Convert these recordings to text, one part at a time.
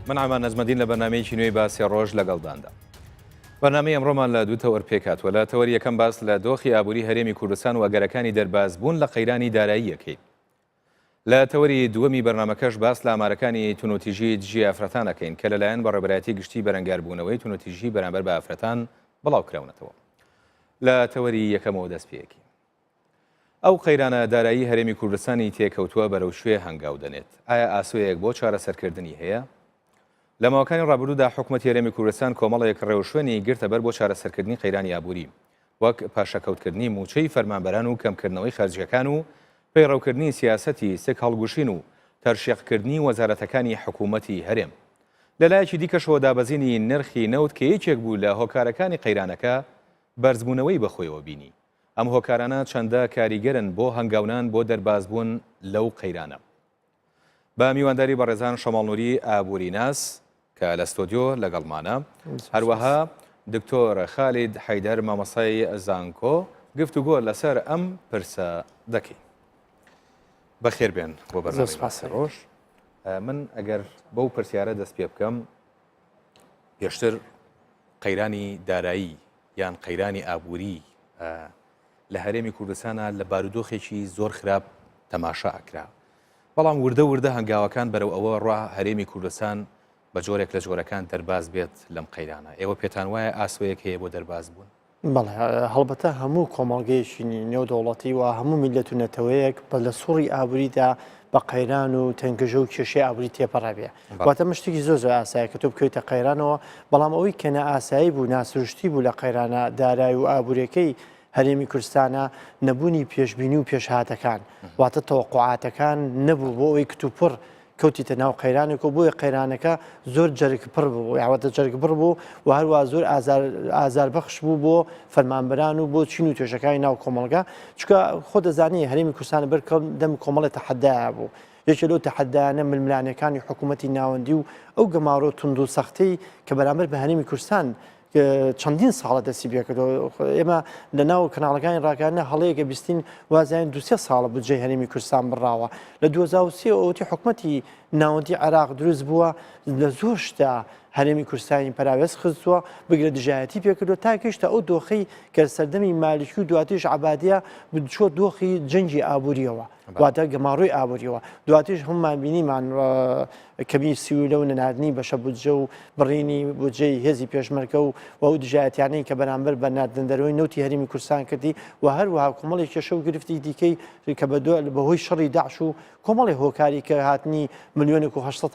من عمان نەجمەدین لە بەرنمەیەکی نوێی باسی ڕۆژ لەگەڵداندا. بەرنامەی ئەمڕۆمان لە دوو تەوەر پێکهاتووە، لە تەوەری یەکەم باس لە دۆخی ئابووری هەرێمی کوردستان و ئەگەرەکانی دەربازبوون لە قەیرانی داراییەکەی. لە تەوەری دووەمی بەرنامەکەش باس لە ئامارەکانی تونوتیژی دژی ئافرەتان ئەکەین کە لەلایەن بەڕێوەبەرایەتی گشتی بەرەنگاربوونەوەی تونوتیژی بەرامبەر بە ئافرەتان بڵاوکراونەتەوە. لە تەوەری یەکەمەوە دەست پێ ئەکەین. ئەو قەیرانە دارایی هەرێمی کوردستانی تێکەوتووە بەرەو کوێ هەنگاو دەنێت؟ ئایا ئاسۆیەک بۆ چارەسەرکردنی هەیە؟ لە ماوەکانی ڕابردوودا حکومەتی هەرێمی کوردستان کۆمەڵێک ڕێوشوێنی گرتە بەر بۆ چارەسەرکردنی قەیرانی ئابووری، وەک پاشەکەوتکردنی مووچەی فەرمانبەران و کەمکردنەوەی خەرجییەکان و پەیڕەوکردنی سیاسەتی سک هەڵگوشین و تەرشیقکردنی وەزارەتەکانی حکوومەتی هەرێم. لەلایەکی دیکەشەوە دابەزینی نرخی نەوت کە یەکێک بوو لە هۆکارەکانی قەیرانەکە، بەرزبوونەوەی بەخۆیەوە بینی. ئەم هۆکارانە چەندە کاریگەرن بۆ هەنگاونان بۆ دەربازبوون لەو قەیرانە؟ بە میوانداری بەڕێزان شەماڵ نوری ئابووریناس کە لە ستۆدیۆ لەگەڵمانە، هەروەها دکتۆر خالید حەیدەر مامۆستای زانکۆ گفتوگۆ لەسەر ئەم پرسە دەکەین. بەخێربێن بۆ بەرنامەی باسی ڕۆژ. من ئەگەر بەو پرسیارە دەست پێ بکەم پێشتر قەیرانی دارایی یان قەیرانی ئابووری لە هەرێمی کوردستانە لە بارودۆخێکی زۆر خراپ تەماشا ئەکرا بەڵام وردە وردە هەنگاوەکان بەرەو ئەوە ڕا هەرێمی کوردستان بە جۆرێک لە جۆرەکان دەرباز بێت لەم قەیرانە ئێوە پێتان وایە ئاسۆیەک هەیە بۆ دەرباز بوون؟ بەڵێ هەڵبەتە هەموو کۆمەڵگەیەکی نێودەوڵەتی و هەموو میللەت و نەتەوەیەک بە لە سوڕی ئابووریدا بە قەیران و تەنگژە و کێشەی ئابووری تێپەڕابێ واتە من شتێکی زۆر زۆر ئاسایە کە تۆ بکەویتە قەیرانەوە بەڵام ئەوەی کە نائاسایی بوو ناسروشتی بوو لە قەیرانە دارای و ئابووریەکەی هەرێمی کوردستانە نەبوونی پێشبینی و پێشهاتەکان واتە تەوەقوعاتەکان نەبوو بۆ ئەوەی کتوپڕ کەوتیتە ناو قەیرانێک و بۆیە قەیرانەکە زۆر جەرگ پڕ بوو یاوەتە جەرگ بڕ بوو و هەروە زۆر ئازار بەخش بوو بۆ فەرمانبەران و بۆ چین و توێژەکانی ناو کۆمەڵگا چونکە خۆ دەزانی هەرێمی کوردستان بەر دەم کۆمەڵی تەحەدایە بوو یەکێ لەو تەحەدایانە ململانێکانی حکوومەتی ناوەندی و ئەو گەمارۆ توند و سەختەی کە بەرامبەر بە هەرێمی کوردستان چەندین ساڵە دەستی پێکردەوە ئێمە لە ناو کەناڵەکانی ڕاگەیاندنە هەڵەیەکە بیستین وازیان دوسێ ساڵە بودجەی هەرێمی کوردستان بڕاوە لە 2023 ئەوتی حکومەتی ناوەندی عێراق دروست بووە لە زۆر شتە هەرێمی کوردستانی پەراوێز خستووە بگرە دژایەتی پێکردووە تا گەیشتە ئەو دۆخی کە سەردەمی مالکی و دواتریش عەبادیە چووە دۆخی جەنگی ئابووریەوە واتە گەماڕۆی ئابووریەوە دواتریش هەمومان بینیمان کەمی سیولە و نەناردنی بەشە بودجە و بڕینی بودجەی هێزی پێشمەرگە و ئەو دژایەتیانەی کە بەرامبەر بە ناردنەدەرەوەی نەوتی هەرێمی کوردستان کردی و هەروەها کۆمەڵێک کێشە و گرفتی دیکەی کە بەهۆی شەڕی داعش و کۆمەڵێ هۆکاری کە هاتنی ملیۆنێک و 800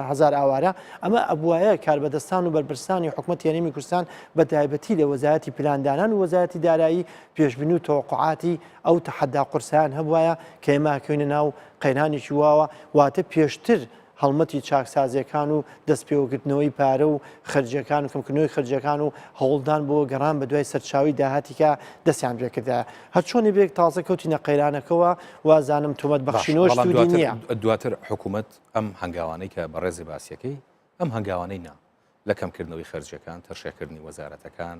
هەزار ئاوارە ئەمە ئەبوایە کاربەدەستان و بەرپرسانی حکومەتی هەرێمی کوردستان بە تایبەتی لە وەزارەتی پلاندانان و وەزارەتی دارایی پێشبینی و تەوەقوعاتی ئەو تەحەدا قورسەیان هەبوایە کە ئێمە ئەکەوینە ناو قەیرانێکی واوە، واتە پێشتر هەڵمەتی چاکسازیەکان و دەستپێوەگرتنەوەی پارە و خەرجیەکان و کەمکردنەوەی خەرجیەکان و هەوڵدان بۆ گەڕان بەدوای سەرچاوەی داهاتی کە دەستیان پێکردایە. هەرچۆنێ بێت تازە کەوتینە قەیرانەکەوە وازانم تۆمەت باشە بەخشینەوەش بەڵام سوودی دواتر نییە. دواتر حکوومەت ئەم هەنگاوانەی کە بەڕێزی باسیەکەی ئەم هەنگاوانەی نا لە کەمکردنەوەی خەرجیەکان، تەرشێکردنی وەزارەتەکان،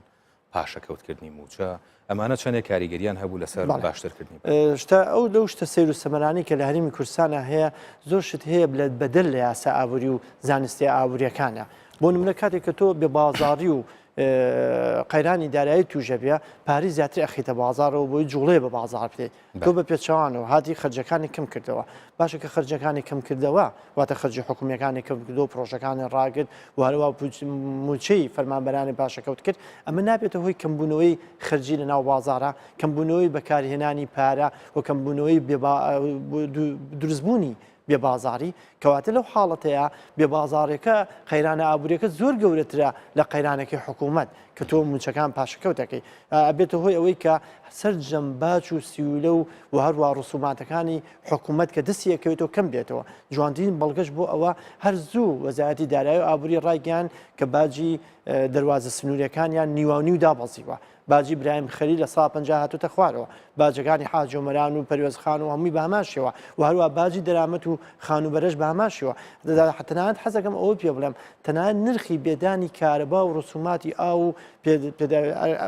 پاشەکەوتکردنی مووچە، ئەمانە چەندێک کاریگەریان هەبوو لەسەر باشترکردنی بارودۆخ؟ شتە ئەو لەو شتە سەیر و سەمەرانەی کە لە هەرێمی کوردستانا هەیە زۆر شت هەیە لە بەدەر لە یاسا ئابووری و زانستیە ئابووریەکانە بۆ نمونە کاتێک کە تۆ بێ بازاڕی و قەیرانی دارایی توژە بێ پارەی زیاتر ئەخیتە بازاڕەوە بۆی جوڵێ بە بازاڕ بدەیت تۆ بە پێچەوانەوە هاتی خەرجەکانی کەم کردەوە باشە کە خەرجەکانی کەم کردەوە واتە خەرجی حکومیەکانی کەم کردەوە پرۆژەکانی ڕاگرت و هەروە موچەی فەرمانبەرانی پاشەکەوت کرد ئەمە نابێتە هۆی کەمبوونەوەی خەرجی لە ناو بازارە کەمبوونەوەی بەکارهێنانی پارە و کەمبوونەوەی دروستبوونی بێ بازاڕی، کەواتە لەو حاڵەتەیا بێ بازاڕیەکە قەیرانە ئابووریەکە زۆر گەورەترە لە قەیرانەکەی حکوومەت کە تۆ مووچەکان پاشەکەوت دەکەی ئەبێتە هۆی ئەوەی کە سەرجەم باج و سیولە و و هەروە ڕسوماتەکانی حکوومەت کە دەستی ئەکەوێتەوە کەم بێتەوە جوانترین بەڵگەش بۆ ئەوە هەر زوو وەزارەتی دارایی و ئابووری ڕایگەیاند کە باجی دەروازە سنووریەکانیان نیواونیو دابەزیوە. باجی برایم خەلیل 50% هاتوتە خوارەوە، باجەکانی حاجی ئۆمەران و پەروێزخان و هەمووی بە هەمان شێوە و هەروە باجی دەرامەت و خانووبەرەش بە هەمان شێوە. تەنانەت حەزەکەم ئەوە پێ بڵێم تەنانەت نرخی بێدانی کارەبا و ڕسوماتی ئاو و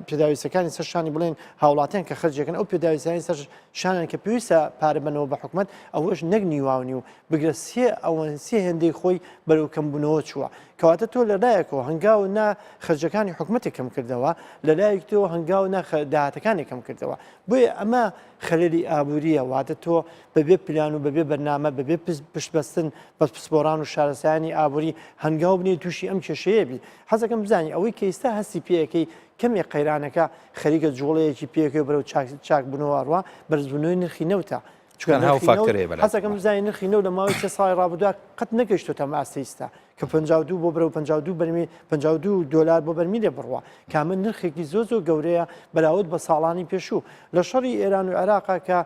پێداویستەکانی سەر شانی بڵێن هاوڵاتیان کە خەرجەکەن ئەو پێداویستانی سەر شانیان کە پێویستە پارە بەنەوە بە حکومەت ئەوەش نەک نیواونی و بگرە سێ ئەوەن سێ هێندەی خۆی بەرەو کەمبوونەوە چووە. کەواتە تۆ لە لایەکەوە هەنگاو نا خەرجەکانی حکومەتی کەم کردەوە، لە لایەکی ترەوە هەنگاو نا داهاتەکانی کەم کردەوە. بۆیە ئەمە خەلەلی ئابوورییە، واتە تۆ بەبێ پلان و بەبێ بەرنامە، بەبێ پشتبەستن بە پسپۆڕان و شارەزایانی ئابووری هەنگاو بنێی تووشی ئەم کێشەیە بی. حەزەکەم بزانی ئەوەی کە ئیستا هەستی پێ ئەکەی کەمێک قەیرانەکە خەریکە جووڵەیەکی پێ ئەکەوێ بەرەو چاکبوونەوە ئەڕوا، بەرزبوونەوەی نرخی نەوتە. چونکە تەنها ئەو نرخی نەوت فاکتەرەیە بەلای حەزەکەم تۆوە. بزانی نرخی نەوت لە ماوەی سێ ساڵی ڕابردوودا قەت نەگەیشتۆتە ئەم ئاستەی ئیستا کە 52 بۆ بەرەو 52 بەرمیل 52 دۆلار بۆ بەرمیلێ بڕوا کە ئەمە نرخێکی زۆر زۆر گەورەیە بەراورد بە ساڵانی پێشوو لە شەڕی ئێران و عێراقا کە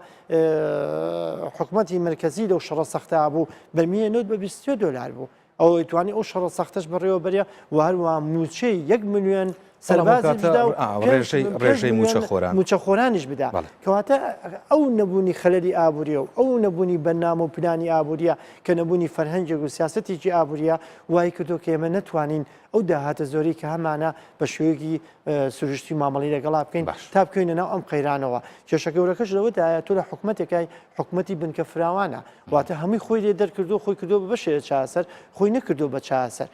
حکومەتی مەرکەزی لەو شەڕە سەختە بوو بەرمیلێ نەوت بە 23 دۆلار بوو ئەوەی توانی ئەو شەڕە سەختەش بەڕێوە بەرێ و هەروەها مووچەی یەک ملیۆن سەربازی بدا و ڕێژەی مووچەخۆران مووچەخۆرانیش بدا. کەواتە ئەو نەبوونی خەلەلی ئابووریە و ئەو نەبوونی بەرنامە و پلانی ئابووریە کە نەبوونی فەرهەنگێک و سیاسەتێکی ئابووریە وای کردو کە ئێمە نەتوانین ئەو داهاتە زۆری کە هەمانە بە شێوەیەکی سروشتی مامەڵی لەگەڵا بکەین تا بکەوینە ناو ئەم قەیرانەوە. کێشە گەورەکەش لەوەدایە تۆ لە حکومەتێکای حکومەتی بنکە فراوانە واتە هەمووی خۆی لێ دەرکردو خۆی کردو بە بەشێ لە چارەسەر خۆی نەکردو بە چارەسەر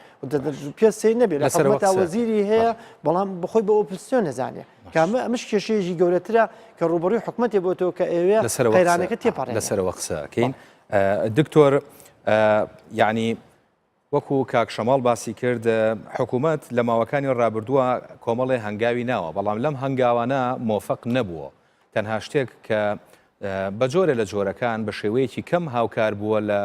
پێ سەیر نەبێ لە لەسەرەوە حکومەتا قسە وەزیری هەیە بەڵام بەخۆی بە ئۆپۆزسیۆن نەزانێ کە ئەمە ئەمەش کێشەیەکی گەورەترە کە ڕووبەڕووی حکومەتێ بۆتەوە کە ئەوێ لەسەرەوە قسە قەیرانەکە تێپەڕێنێ. لەسەرەوە قسە ئەکەین دکتۆر یعنی وەکو کاک شەماڵ باسی کرد حکوومەت لە ماوەکانی ڕابردووە کۆمەڵێ هەنگاوی ناوە، بەڵام لەم هەنگاوانە مۆفەق نەبووە. تەنها شتێک کە بە جۆرێ لە جۆرەکان بە شێوەیەکی کەم هاوکار بووە لە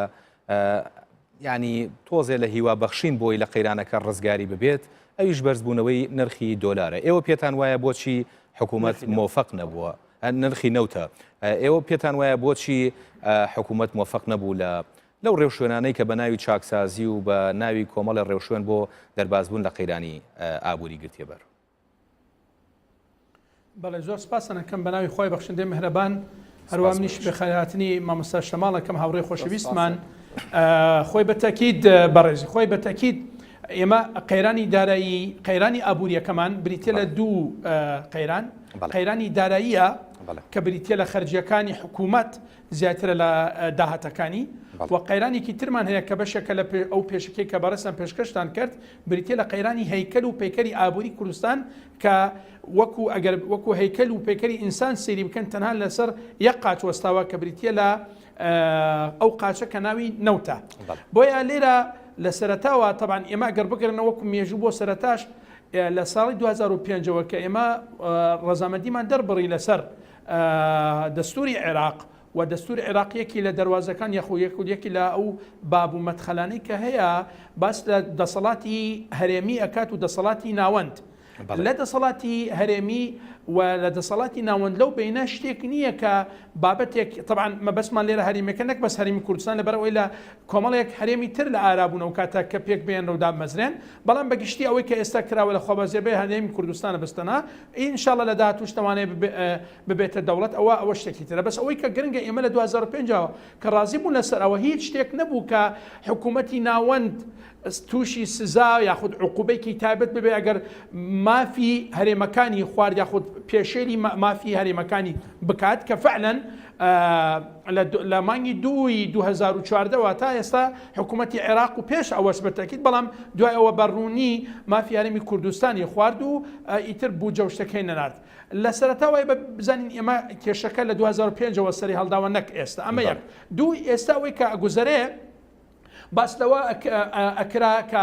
یانی تۆزێ لە هیوا بەخشین بۆی لە قەیرانەکە ڕزگاری ببێت، ئەویش بەرزبوونەوەی نرخی دۆلارە. ئێوە پێتان وایە بۆچی حکوومەت مۆفەق نەبووە؟ نرخی نەوتە. ئێوە پێتان وایە بۆچی حکوومەت مۆفەق نەبوو لە لەو ڕێوشوێنانەی کە بە ناوی چاکسازی و بە ناوی کۆمەڵێ ڕێوشوێن بۆ دەربازبوون لە قەیرانی ئابووری گرتیە بەر. بەڵێ زۆر سپاستان ئەکەم بە ناوی خوای بەخشندەی مهرەبان هەروە منیش بەخێرهاتنی مامۆستا شەماڵ ئەکەم هاوڕێی خۆشەویستمان خۆی بە تەکید بەڕێزی خۆی بە تەکید ئێمە قەیرانی دارایی قەیرانی ئابووریەکەمان بریتە لە دوو قەیران قەیرانی داراییە کە بریتە لە خەرجیەکانی حکوومەت زیاترە لە داهاتەکانی و قەیرانێکی ترمان هەیە کە بەشێکە لە ئەو پێشەکیەی کە بەڕێزتان پێشکەشتان کرد بریتیە لە قەیرانی هەیکەل و پەیکەری ئابووری کوردستان کە وەکو ئەگەر وەکو هەیکەل و پەیکەری ئینسان سەیری بکەن تەنها لەسەر یەک قاچ وەستاوە کە بریتیە لە ئەو قاچە کە ناوی نەوتە بۆیە لێرە لە سەرەتاوە تەبان ئێمە گەر بگرنەوە وەکو مێژوو بۆ سەرەتاش لە ساڵی 2005ەوە کە ئێمە ڕەزامەندیمان دەربڕی لەسەر دەستوری عێراق و دەستوری عێراق یەکی لە دەروازەکان یاخۆ یەکی لە ئەو باب و مەدخەلانەی کە هەیە باس لە دەسەڵاتی هەرێمی ئەکات و دەسەڵاتی ناوەند لە دەسەڵاتی هەرێمی و لە دەسەڵاتی ناوەند لەو بینە شتێک نییە کە بابەتێک طبعا مەبەستمان لێرە هەرێمەکە نەک بەس هەرێمی کوردستان لەبەرئەوەی لە کۆمەڵێک هەرێمی تر لە ئارا بوون ئەو کاتە کە پێک بێن و دابمەزرێن بەڵام بەگشتی ئەوەی کە ئێستا کراوە لە خوا بەزیابێ هەرێمی کوردستانە بەس تەنها ان شاء اللە لە داهاتووش دەوانێ ببێتە دەوڵەت ئەوە ئەوە شتێکی ترە بەس ئەوەی کە گرنگە ئێمە لە 2005 ەوە کە ڕازی بوون لەسەر ئەوە هیچ شتێک نەبوو کە حکوومەتی ناوەند تووشی سزا یاخود عقوبەیەکی تایبەت ببێ ئەگەر مافی هەرێمەکانی خوارد یاخود پێشێلی مافی هەرێمەکانی بکات کە فعلا لە مانگی دووی 2014 وە تا ئێستا حکوومەتی عێراق و پێش ئەوەش بە تەکید بەڵام دوای ئەوە بە ڕوونی مافی هەرێمی کوردستانی خوارد و ئیتر بودجە و شتەکەی نەنارد. لە سەرەتا وای بە بزانین ئێمە کێشەکە لە 2005 ەوە سەری هەڵداوە نەک ئێستا ئەمە یەک دوو ئێستا ئەوەی کە ئەگوزەرێ باس لەوە ئەکرا کە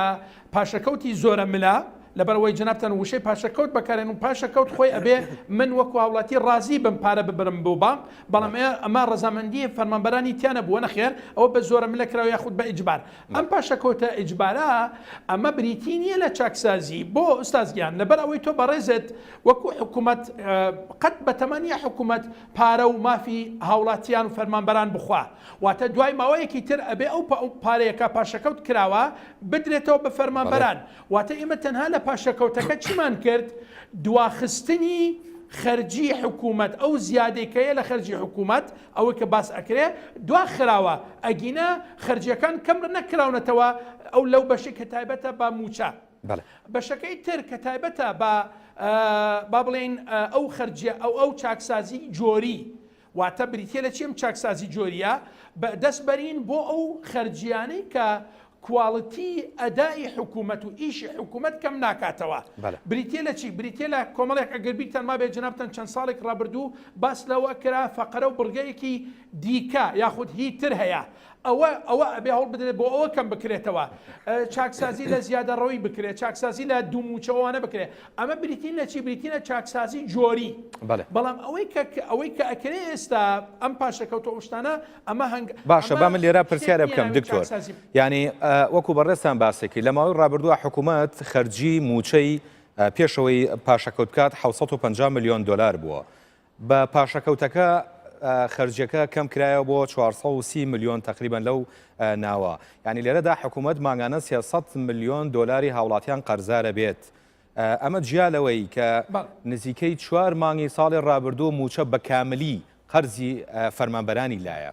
پاشەکەوتی زۆرە ملە لەبەرئەوەی جەنابتان وشەی پاشەکەوت بەکارێن و پاشەکەوت خۆی ئەبێ من وەکو هاوڵاتی ڕازی بم پارە ببرم بۆ بانک بەڵام ئەمە ڕەزامەندی فەرمانبەرانی تیا نەبووە نەخێر ئەوە بە زۆرە ملە کراوە یاخود بە ئیجبار ئەم پاشەکەوتە ئیجبارە ئەمە بریتی نییە لە چاکسازی بۆ ئوستاز گیان لەبەر ئەوەی تۆ بەڕێزت وەکو حکوومەت قەت بەتەما نییە حکوومەت پارە و مافی هاوڵاتیان و فەرمانبەران بخوا واتە دوای ماوەیەکی تر ئەبێ ئەو پارەیە کە پاشەکەوت کراوە بدرێتەوە بە فەرمانبەران واتە ئێمە تەنها لە. پاشەکەوتەکە چیمان کرد؟ دواخستنی خەرجی حکوومەت، ئەو زیادەی کە هەیە لە خەرجی حکوومەت، ئەوەی کە باس ئەکرێ دواخراوە، ئەگینا خەرجییەکان کەم نەکراونەتەوە ئەو لەو بەشەی کە تایبەتە بە مووچە. بەشەکەی تر کە تایبەتە بە با بڵێین ئەو خەرجیە ئەو ئەو چاکسازی جۆری واتە بریتیە لە چی ئەم چاکسازی جۆریە بە دەست بەرین بۆ ئەو خەرجیانەی کە کواڵیتی ئەدائی حکوومەت و ئیشی حکوومەت کەم ناکاتەوە بریتیە لە چی بریتیە لە کۆمەڵێک ئەگەر بیرتان مابێت جەنابتان چەند ساڵێک ڕابردوو باس لەوە کرا فەقەرە و بڕگەیەکی دیکە یاخود هی تر هەیە ئەوە ئەوە ئەبێ هەوڵ بدرێت بۆ ئەوە کەم بکرێتەوە چاکسازی لە زیادەڕەوی بکرێت چاکسازی لە دوو مووچە ئەوانە بکرێت ئەمە بریتین لە چی بریتین لە چاکسازی جۆری بەڵام ئەوەی کە ئەوەی کە ئەکرێ ئێستا ئەم پاشەکەوت و شتانە ئەمە هەنگ باشە با من لێرە پرسیارە بکەم دکتۆر یعنی وەکو بەڕێزتان باسێکی لە ماوەی ڕابردووە حکوومەت خەرجی مووچەی پێشەوەی پاشەکەوت بکات 750 میلیۆن دلار بووە بە پاشەکەوتەکە خەرجیەکە کەم کرایەوە بۆ 430 ملیۆن تقریبا لەو ناوە یعنی لێرەدا حکوومەت مانگانە 300 ملیۆن دۆلاری هاوڵاتیان قەرزارە بێت ئەمە جیا لەوەی کە نزیکەی چوار مانگی ساڵی ڕابردوو موچە بە کاملی قەرزی فەرمانبەرانی لایە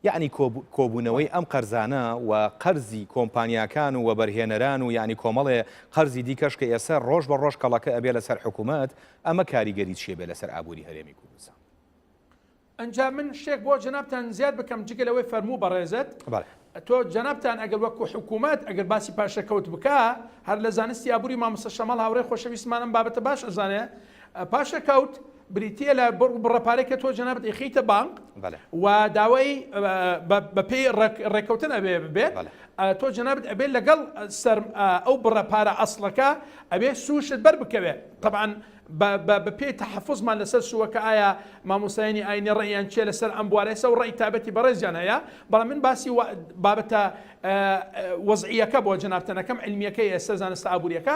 یەعنی کۆبوونەوەی ئەم قەرزانە و قەرزی کۆمپانیاکان و وەبەرهێنەران و یەعنی کۆمەڵێ قەرزی دیکەش کە ئێستا ڕۆژ بە ڕۆژ کەڵەکە ئەبێ لەسەر حکوومەت، ئەمە کاریگەری چی ئەبێ لەسەر ئابووری هەرێمی کوردستان؟ ئنجا من شتێک بۆ جەنابتان زیاد بکەم جگە لەوەی فەرموو بەڕێزت تۆ جەنابتان ئەگەر وەکو حکوومەت ئەگەر باسی پاشەکەوت بکا هەر لە زانستی ئابووری مامۆستا شەماڵ هاوڕێی خۆشەویستمان ئەم بابەتە باش ئەزانێ پاشەکەوت بریتییە لە بڕ و بڕە پارەی کە تۆ جەنابت ئەیخەیتە بانق و داوای بەپێی ڕێککەوتن ئەبێ ببێت تۆ جەنابت ئەبێ لەگەڵ سەر ئەو بڕە پارە ئەسڵەکە ئەبێ سوشت بەر بکەوێت طبعا بەپێی تەحەفوزمان لەسەر سووەکە ئایا مامۆستایانی ئاینی ڕەئیان چیە لەسەر ئەم بوارە ئێستا و ڕەئی تایبەتی بەڕێزیان هەیە بەڵام من باسی بابەتە وەزعیەکە بۆ جەنابتان ئەکەم عیلمیەکەی ئێستا زانستە ئابووریەکە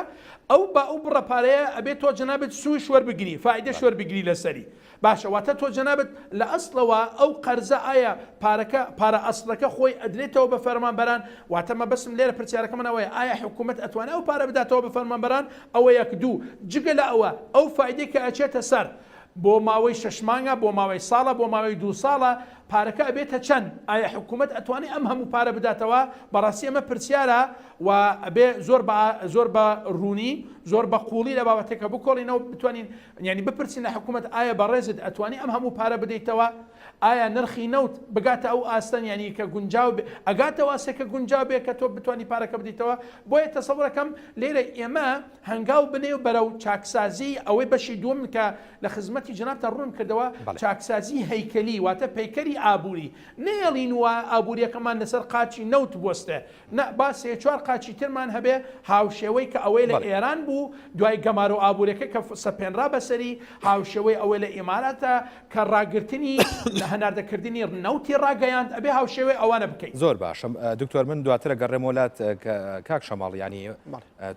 ئەو بە ئەو بڕە پارەیە ئەبێت تۆ جەنابت سووش وەربگری فائیدەش وەربگری لەسەری باشە واتە تۆ جەنابت لە ئەسڵەوە ئەو قەرزە ئایا پارەکە پارە ئەسڵەکە خۆی ئەدرێتەوە بە فەرمانبەران واتە مەبەستم لێرە پرسیارەکە من ئەوەیە ئایا حکوومەت ئەتوانێت ئەو پارە بداتەوە بە فەرمانبەران ئەوە یەک دوو جگە لە ئەوە ئەو فائیدەی کە ئەچێتە سەر بۆ ماوەی شەش مانگە بۆ ماوەی ساڵە بۆ ماوەی دوو ساڵە پارەکە ئەبێتە چەند؟ ئایا حکومەت ئەتوانێ ئەم هەموو پارە بداتەوە؟ بەڕاستی ئەمە پرسیارە و ئەبێ زۆر بە زۆر بە ڕوونی زۆر بە قووڵی لە بابەتەکە بکۆڵینەوە بتوانین یانی بپرسین لە حکومەت ئایا بەڕێزت ئەتوانی ئەم هەموو پارە بدەیتەوە؟ ئایا نرخی نەوت بگاتە ئەو ئاستەن یانی کە گونجاو بێ ئەگاتە ئەو ئاستێک کە گونجاو بێ کە تۆ بتوانی پارەکە بدەیتەوە؟ بۆیە تەسەورەکەم لێرە ئێمە هەنگاو بنێ و بەرەو چاکسازی ئەوەی بەشی دووەم کە لە خزمەتی جەنابتان ڕوونم کردەوە چاکسازی هەیکەلی واتە پەیکەری ئابووری نەیەڵین وا ئابووریەکەمان لەسەر قاچی نەوت بوەستێ نا با سێ چوار قاچی ترمان هەبێ هاوشێوەی کە ئەوەی لە ئێران بوو دوای گەمارۆ ئابووریەکە کە سەپێنرا بەسەری هاوشێوەی ئەوەی لە ئیماراتە کە ڕاگرتنی لە هەناردەکردنی نەوتی ڕاگەیاند ئەبێ هاوشێوەی ئەوانە بکەین. زۆر باشە دکتۆر من دواتر ئەگەڕێمەوە لات کاک شەماڵ یانی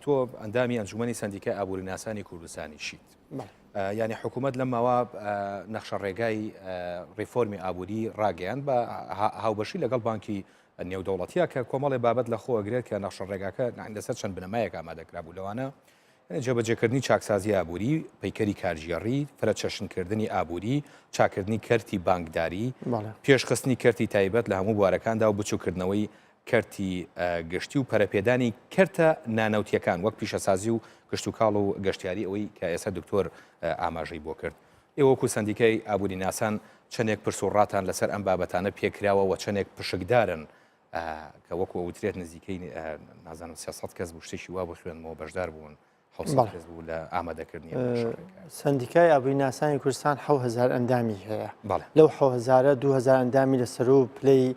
تۆ ئەندامی ئەنجومەنی سەندیکای ئابووریناسانی کوردستانیشیت. یانی حکوومەت لەم ماوە نەخشە ڕێگای ڕیفۆرمی ئابووری ڕاگەیاند بە هاوبەشی لەگەڵ بانکی نێودەوڵەتیە کە کۆمەڵی بابەت لە خۆ ئەگرێت کە نەخشە ڕێگاکە لەسەر چەند بنەمایەک ئامادەکرابوو لەوانە جێبەجێکردنی چاکسازی ئابووری، پەیکەری کارگێڕی، فرەچەشنکردنی ئابووری، چاککردنی کەرتی بانکداری، پێشخستنی کەرتی تایبەت لە هەموو بوارەکاندا و بچووککردنەوەی کەرتی گشتی و پەرەپێدانی کەرتە نانەوتییەکان وەک پیشەسازی و کشتوکاڵ و گەشتیاری ئەوەی کە ئێستا دکتۆر ئاماژەی بۆ کرد. ئێوە وەکو سەندیکای ئابووریناسان چەندێک پرس و ڕاتان لەسەر ئەم بابەتانە پێکراوە و چەندێک پشکدارن کە وەکو ئەوترێت نزیکەی نازانم 300 کەس بوو شتێکی وا بخوێنمەوە بەشدار بوون 700 کەس بوو لە ئامادەکردنی سندیکای ئابووریناسانی کوردستان 1000 ئەندامی هەیە لەو 1000 2000 ئەندامی لە سەرو پلەی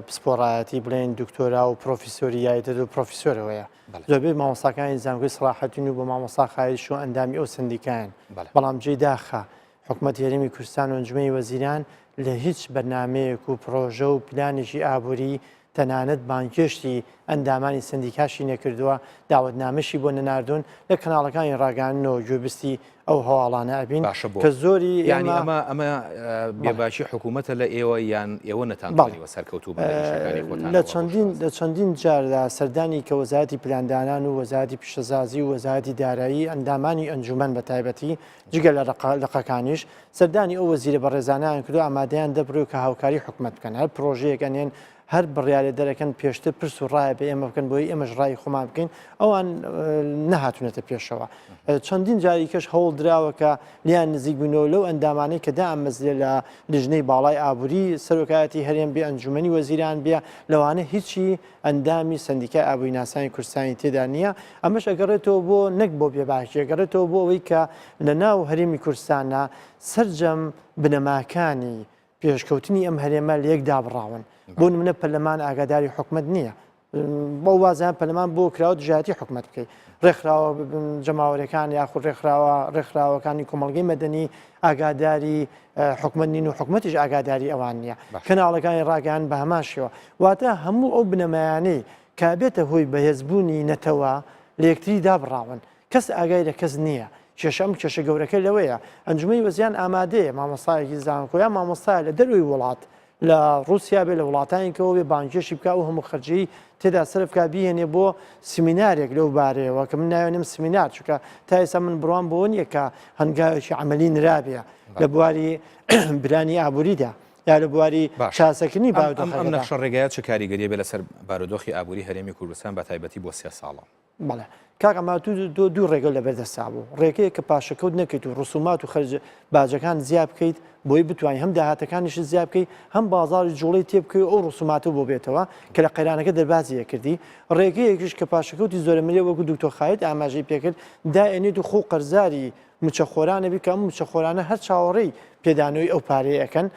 پسپۆڕایەتی بڵێن دکتۆرا و پرۆفیسۆری یاریدەدەر و پرۆفیسۆرەوەیە زۆربەی مامۆستاکانی زانکۆی سەڵاحەدین و بۆ مامۆستا خالید شۆ ئەندامی ئەو سندیکایان بەڵام جێی داخە حکومەتی هەرێمی کوردستان و ئەنجومەنی وەزیران لە هیچ بەرنامەیەک و پڕۆژە و پلانێکی ئابووری تەنانەت بانگهێشتی ئەندامانی سەندیکاشی نەکردووە، داوەتنامەشی بۆ نەناردوون، لە کەناڵەکانی ڕاگەیاندنەوە گوێبستی ئەو هەواڵانە ئەبین باشە بۆ؟ کە زۆری یانی ئێمە ئەمە ئەمە بەڵێ. بێباکی حکوومەتە لە ئێوە یان ئێوە بەڵێ. نەتانتوانیوە سەرکەوتوو بن لە ئیشەکانی لە خۆتانەوە بەو چەندین شێوازە؟ لە چەندین جاردا سەردانی کە وەزارەتی پلاندانان و وەزارەتی پیشەسازی و وەزارەتی دارایی ئەندامانی ئەنجومەن بە تایبەتی جگە لە لقەکانیش سەردانی ئەو وەزیرە بەڕێزانەیان کردو ئامادەیان دەبڕی و کە هاوکاری حکومەت بکەن هەر پرۆژەیەک ئەنێن هەر بڕیارێ دەرەکەن پێشتر پرس و ڕایە بە ئێمە بکەن بۆی ئێمەش ڕای خۆمان بکەین ئەوان نەهاتونەتە پێشەوە چەندین جاری کەش هەوڵ دراوە کە لیان نزیک بوونەوە لەو ئەندامانەی کە دامەزرێ لە لیژنەی باڵای ئابووری سەرۆکایەتی هەرێم بێ ئەنجومەنی وەزیران بێ لەوانە هیچی ئەندامی سەندیکای ئابووریناسانی کوردستانی تێدا نییە، ئەمەش ئەگەڕێتەوە بۆ نەک بۆ بێباکی، ئەگەڕێتەوە بۆ ئەوەی کە لە ناو هەرێمی کوردستانا سەرجەم بنەماکانی پێشکەوتنی ئەم هەرێمە لە یەک دابڕاون. بۆ نمونە پەرلەمان ئاگاداری حکومەت نییە. بەو وازیان پەرلەمان بۆ کراوە دژایەتی حکومەت بکەیت. ڕێکخراوە جەماوەرەکان یاخود ڕێکخراوە ڕێکخراوەکانی کۆمەڵگەی مەدەنی ئاگاداری حکومەت نین و حکومەتیش ئاگاداری ئەوان نییە. کەناڵەکانی ڕاگەیاندن بە هەمان شێوە. واتە هەموو ئەو بنەمایانەی کە ئەبێتە هۆی بەهێزبوونی نەتەوە لە یەکتری دابڕاون. کەس ئاگای لە کەس نییە. کێشە ئەم کێشە گەورەکە لەوەیە ئەنجومەنی وەزیران ئامادەیە مامۆستایەکی زانکۆ یا مامۆستایە لە دەرەوەی وڵات لە ڕووسیا بێ لە وڵاتانی کەوە بێ بانگهێشتی بکا ئەو هەموو خەرجیی تێدا سەرف بکا بیهێنێ بۆ سمینارێک لەو بارەیەوە کە من ناوێنم سمینار چونکە تا ئێستا من بڕوام بەوە نییە کە هەنگاوێکی عەمەلی نرابێ لە بواری برانی ئابووریدا یا لە بواری چارەسەرکردنی بارودۆخەکەدا. ئەم نەخشە ڕێگایە چ کاریگەریی بێ لەسەر بارودۆخی ئابووری هەرێمی کوردستان بە تایبەتی بۆ سێ ساڵە؟ بەڵێ کاک عەمار تو تۆ دوو ڕێگەت لەبەر دەستا بوو ڕێگەیەک کە پاشەکەوت نەکەیت و ڕسومات و خەرج باجەکان زیاد بکەیت بۆی بتوانانی هەم داهاتەکانیشت زیاد بکەیت هەم بازاڕی جوڵەی تێ بکەی و ئەو ڕسوماتە بۆ بێتەوە کە لە قەیرانەکە دەربازی ئەکردی ڕێگەیەکیش کە پاشەکەوتی زۆرەملێ وەکو دکتۆر خالید ئاماژەی پێکرد دائەنێت و خۆ قەرزاری موچەخۆرانە بی کە ئەم موچەخۆرانە هەر چاوەڕێی پێدانەوەی ئەو پارەیە ئەکەن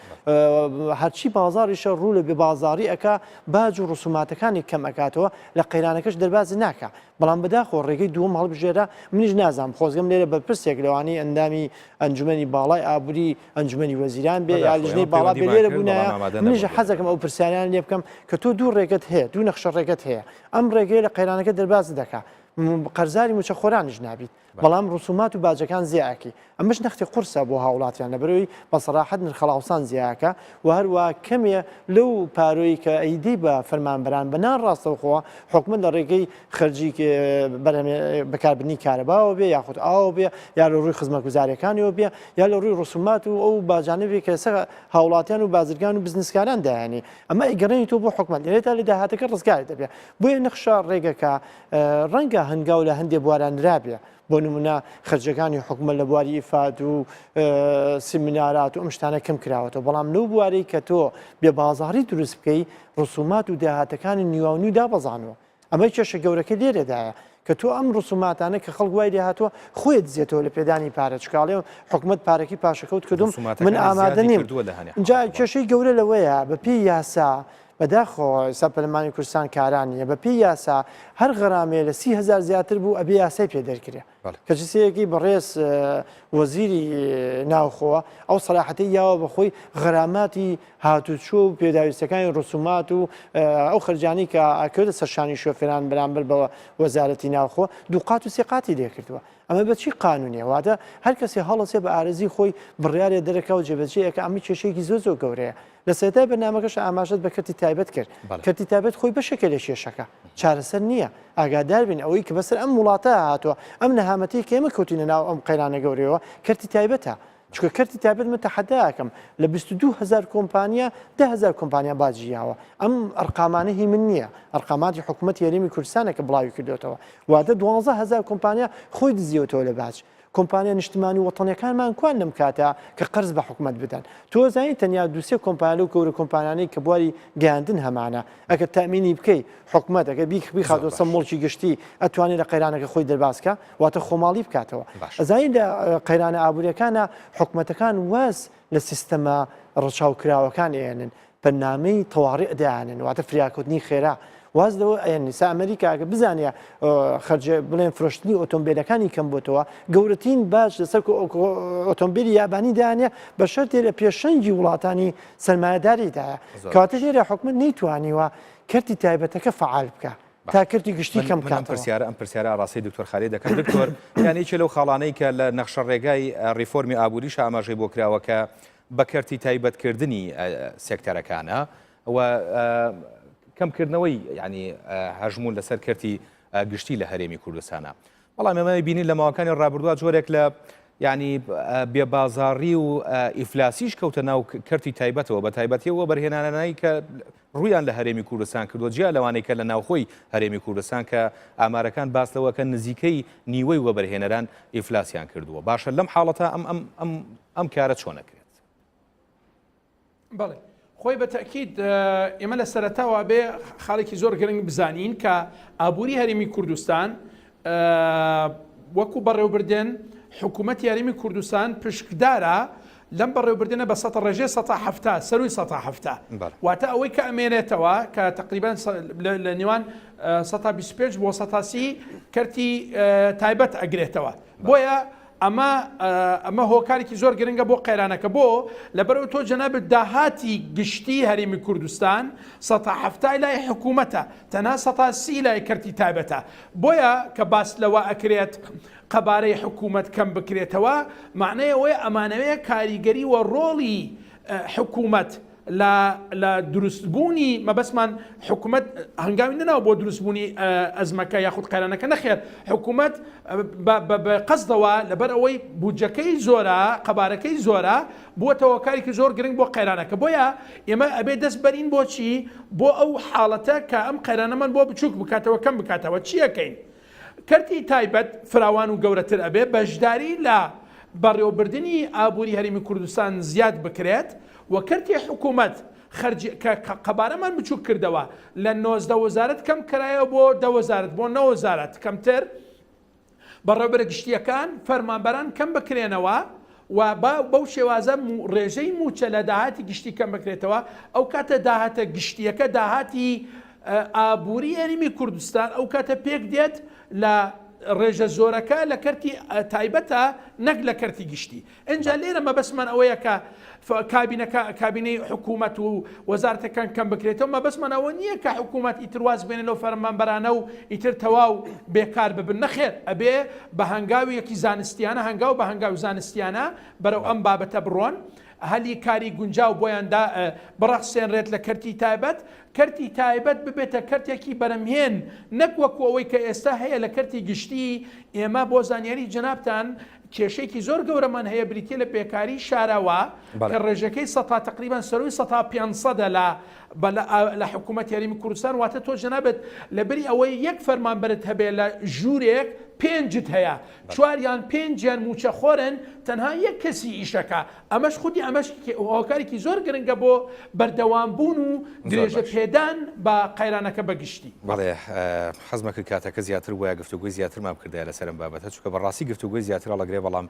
هەرچی بازاڕیشە ڕوو لە بێ بازاڕی ئەکا باج و ڕسوماتەکانی کەم ئەکاتەوە لە قەیرانەکەش دەربازی ناکا بەڵام بەداخەوە ڕێگەی دووەم هەڵبژێرا منیش نازانم خۆزگەم لێرە بەرپرسێک لەوانەی ئەندامی ئەنجومەنی باڵای ئابووری ئەنجومەنی وەزیران بێ یا لیژنەی باڵا بێ لێرە بوونایە منیش حەزەکەم ئەو پرسیاریان لێ بکەم کە تۆ دوو ڕێگەت هەیە دوو نەخشە ڕێگەت هەیە ئەم ڕێگەیە لە قەیرانەکە دەرباز دەکا قەرزاری موچەخۆرانیش نابیت بەڵام ڕسومات و باجەکان زیائەکەی ئەمەش نەختی قورسە بۆ هاوڵاتیان لەبەرئەوەی بە سەراحەت نرخەڵاوسان زیائەکا و هەروا کەمێ لەو پارۆی کە ئەیدەی بە فەرمانبەران بە ناڕاستەوخۆ حکومەت لە ڕێگەی خەرجی بەرهەمێ بەکاربردنی کارەباوە بێ یاخود ئاوە بێ یا لە ڕووی خزمەتگوزاریەکانیەوە بێ یا لە ڕووی ڕسومات و ئەو باجانە بێ کە لەسەر هاوڵاتیان و بازرگان و بزنسکاران دایانی ئەمە ئەیگەڕێنیتەوە بۆ حکومەت لێرەدا لە داهاتەکە ڕزگاری دەبێ بۆیە نەخشە ڕێگەکە ڕەنگە هەنگاو لە هەندێ بوارا نرابێ، بۆ نموونە خەرجەکانی حکومەت لە بواری ئیفاد و سیمینارات و ئەم شتانە کەم کراوەتەوە، بەڵام لەو بوارەی کە تۆ بێ بازاڕی دروست بکەی ڕسومات و داهاتەکانی نیواونیو دابەزانوە. ئەمە کێشە گەورەکە لێرەدایە کە تۆ ئەم ڕسوماتانە کە خەڵک وای لێهاتووە خۆی دزێتەوە لە پێدانی پارە چکاڵێ حکومەت پارەکەی پاشەکەوت کردوم من ئامادە نیم. جا کێشەی گەورە لەوەیە بەپێی یاسا بەداخەوە ئێستا پەرلەمانی کوردستان کارا نییە، بەپێی یاسا هەر غەرامەیە لە 30 هەزار زیاتر بوو ئەبێ یاسای پێ دەرکرێ. کەچی سەیەکی بەڕێز وەزیری ناوخۆ ئەو سەلاحەتەی یاوە بە خۆی غەراماتی هاتوچۆ و پێداویستەکانی ڕسومات و ئەو خەرجانی کە ئەکەوێتە سەر شانی شۆفێران بەرامبەر بە وەزارەتی ناوخۆ دووقات و سێ قاتی لێکردووە. ئەمە بە چی قانونیە؟ واتە هەر کەسێ هەڵەسێ بە ئارەزوی خۆی بڕیارێ دەرەکا و جێبەجێ ئەکا ئەمە کێشەیەکی زۆر زۆر گەورەیە. لە سەرەتای بەرنامەکەش ئاماژەت بە کەرتی تایبەت کرد. کەرتی تایبەت خۆی بەشێکە لە کێشەکە. چارەسەر نییە. ئاگادار بین ئەوەی کە بەسەر ئەم وڵاتە هاتووە، ئەم نەهامەتیەی کە ئێمە کەوتینە ناو ئەم قەیرانە گەورەیەوە، کەرتی تایبەتە. چونکە کەرتی تایبەت من تەحەدا ئەکەم لە 22 هەزار کۆمپانیا 10 هەزار کۆمپانیا باجی یاوە. ئەم ئەرقامانە هی من نییە. ئەرقاماتی حکوومەتی هەرێمی کوردستانە کە بڵاوی کردۆتەوە. واتە 12 هەزار کۆمپانیا خۆی دزیوەتەوە لە باج. کۆمپانیا نیشتمانی و وەتەنیەکانمان کوان لەم کاتە کە قەرز بە حکومەت بدەن؟ تۆ ئەزانی تەنیا دوو سێ کۆمپانیا لەو گەورە کۆمپانیانەی کە بواری گەیاندن هەمانە ئەگەر تەئمینی بکەی حکومەت ئەگەر بیخ بیخاتەوە سەر موڵکی گشتی ئەتوانێ لە قەیرانەکە خۆی دەرباز کا واتە خۆماڵی بکاتەوە. ئەزانی لە قەیرانە ئابووریەکانا حکومەتەکان واز لە سیستەمە ڕەچاوکراوەکان ئەیەنن بەرنامەی تەواریع دایانن واتە فریاکەوتنی خێرا واز لەوە ئەیەن ئیستا ئەمریکا ئەگەر بزانێ خەرج بڵێن فرۆشتنی ئۆتۆمبیلەکانی کەم بۆتەوە گەورەترین باج لەسەر ئۆتۆمبیلی یابانی دانێ بە شەرتێ لە پێشەنگی وڵاتانی سەرمایەداریدایە کاتە لێرە حکومەت نەیتوانیوە. کەرتی تایبەتەکە فەعال بکە تا کەرتی گشتی کەم بکاتەوە. پرسیارە ئەم پرسیارە ئاڕاستەی دکتۆر خالید دەکەم دکتۆر یان یەکێ لەو خاڵانەی کە لە نەخشە ڕێگای ڕیفۆرمی ئابووریش ئاماژەی بۆ کراوە کە بە کەرتی تایبەتکردنی سێکتەرەکانە و کەمکردنەوەی ینی هەژمون لەسەر کەرتی گشتی لە هەرێمی کوردستانە بەڵام ئێمە بینین لە ماوەکانی ڕابردووە جۆرێک لە یعنی بێبازاڕی و ئیفلاسیش کەوتە ناو کەرتی تایبەتەوە بە تایبەتیەوە بەرهێنانانەی کە ڕوویان لە هەرێمی کوردستان کردووە جیا لەوانەی کە لە ناوخۆی هەرێمی کوردستان کە ئامارەکان باس لەوە کە نزیکەی نیوەی وەبەرهێنەران ئیفلاسیان کردووە باشە لەم حاڵەتە ئەم ئەم ئەم ئەم کارە چۆن ئەکرێت؟ بەڵێ خۆی بە تەئکید ئێمە لە سەرەتاوە بێ خاڵێکی زۆر گرنگ بزانین کە ئابووری هەرێمی کوردستان وەکو بەڕێوبردن حکوومەتی هەرێمی کوردستان پشکدارە لەم بەڕێوبردنە بە سەتا ڕێژەی 70% سەروی 70% واتە ئەوەی کە ئەمێنێتەوە کە تقریبان لە نێوان 25 بۆ 30 کەرتی تایبەت ئەگرێتەوە بۆیە ئەمە ئەمە هۆکارێکی زۆر گرنگە بۆ قەیرانەکە بۆ؟ لەبەرئەوەی تۆ جەنابت داهاتی گشتی هەرێمی کوردستان سەتا حەفتای لای حکوومەتە تەنها سەتا سی لای کەرتی تایبەتە بۆیە کە باس لەوە ئەکرێت قەبارەی حکوومەت کەم بکرێتەوە مەعنای ئەوەیە ئەمانەوێ کاریگەری و ڕۆڵی حکوومەت لە لە دروستبوونی مەبەستمان حکومەت هەنگاوی نەناوە بۆ دروستبوونی ئەزمەکە یاخود قەیرانەکە نەخێر حکومەت بە قەسدەوە لەبەر ئەوەی بودجەکەی زۆرە قەبارەکەی زۆرە بووەتە هۆکارێکی زۆر گرنگ بۆ قەیرانەکە بۆیە ئێمە ئەبێ دەست بەرین بۆچی بۆ ئەو حاڵەتە کە ئەم قەیرانەمان بۆ بچووک بکاتەوە کەم بکاتەوە چیەکەین کەرتی تایبەت فراوان و گەورەتر ئەبێ، بەشداری لە بەڕێوەبردنی ئابووری هەرێمی کوردستان زیاد بکرێت و کەرتی حکوومەت خەرجی کە قەبارەمان بچووک کردەوە لە 19 وەزارەت کەم کرایەوە بۆ دە وەزارەت بۆ نە وەزارەت کەمتر بەڕێوەبەرە گشتییەکان فەرمانبەران کەم بکرێنەوە و با بەو شێوازە ڕێژەی مووچە لە داهاتی گشتی کەم بکرێتەوە، ئەو کاتە داهاتە گشتییەکە داهاتی ئابووری هەرێمی کوردستان ئەو کاتە پێک دێت لە ڕێژە زۆرەکە لە کەرتی تایبەتە نەک لە کەرتی گشتی. ئینجا لێرە مەبەستمان ئەوەیە کە کابینەکە کابینەی حکوومەت و وەزارەتەکان کەم بکرێتەوە، مەبەستمان ئەوە نییە کە حکوومەت ئیتر واز بێنێ لەو فەرمانبەرانە و ئیتر تەواو بێکار ببن، نەخێر ئەبێ بە هەنگاویەکی زانستیانە هەنگاو بە هەنگاو زانستیانە بەرەو ئەم بابەتە بڕۆن، هەلی کاری گونجاو بۆیان دا بڕەخسێنرێت لە کەرتی تایبەت، کەرتی تایبەت ببێتە کەرتێکی بەرەمهێن نەک وەکو ئەوەی کە ئێستا هەیە لە کەرتی گشتی، ئێمە بۆ زانیاری جەنابتان کێشەیەکی زۆر گەورەمان هەیە بریتیە لە بێکاری شاراوە کە ڕێژەکەی سەتا تەقریبەن سەرووی سەتا پێنجسەدە لە لە حکوومەتی هەرێمی کوردستان واتە تۆ جەنابت لەبری ئەوەی یەک فەرمانبەرت هەبێ لە ژوورێک پێنجت هەیە چواریان پێنجیان مووچەخۆرن تەنها یەک کەسی ئیشەکە ئەمەش خودی ئەمەش هۆکارێکی زۆر گرنگە بۆ بەردەوام بوون و درێژە پێدان بە قەیرانەکە بە گشتی. بەڵێ حەزمە کرد کاتەکە زیاتر بوایە گفتوگۆی زیاترمان بکردایە لەسەر ئەم بابەتە چونکە بەڕاستی گفتوگۆی زیاتر هەڵەگرێ بەڵام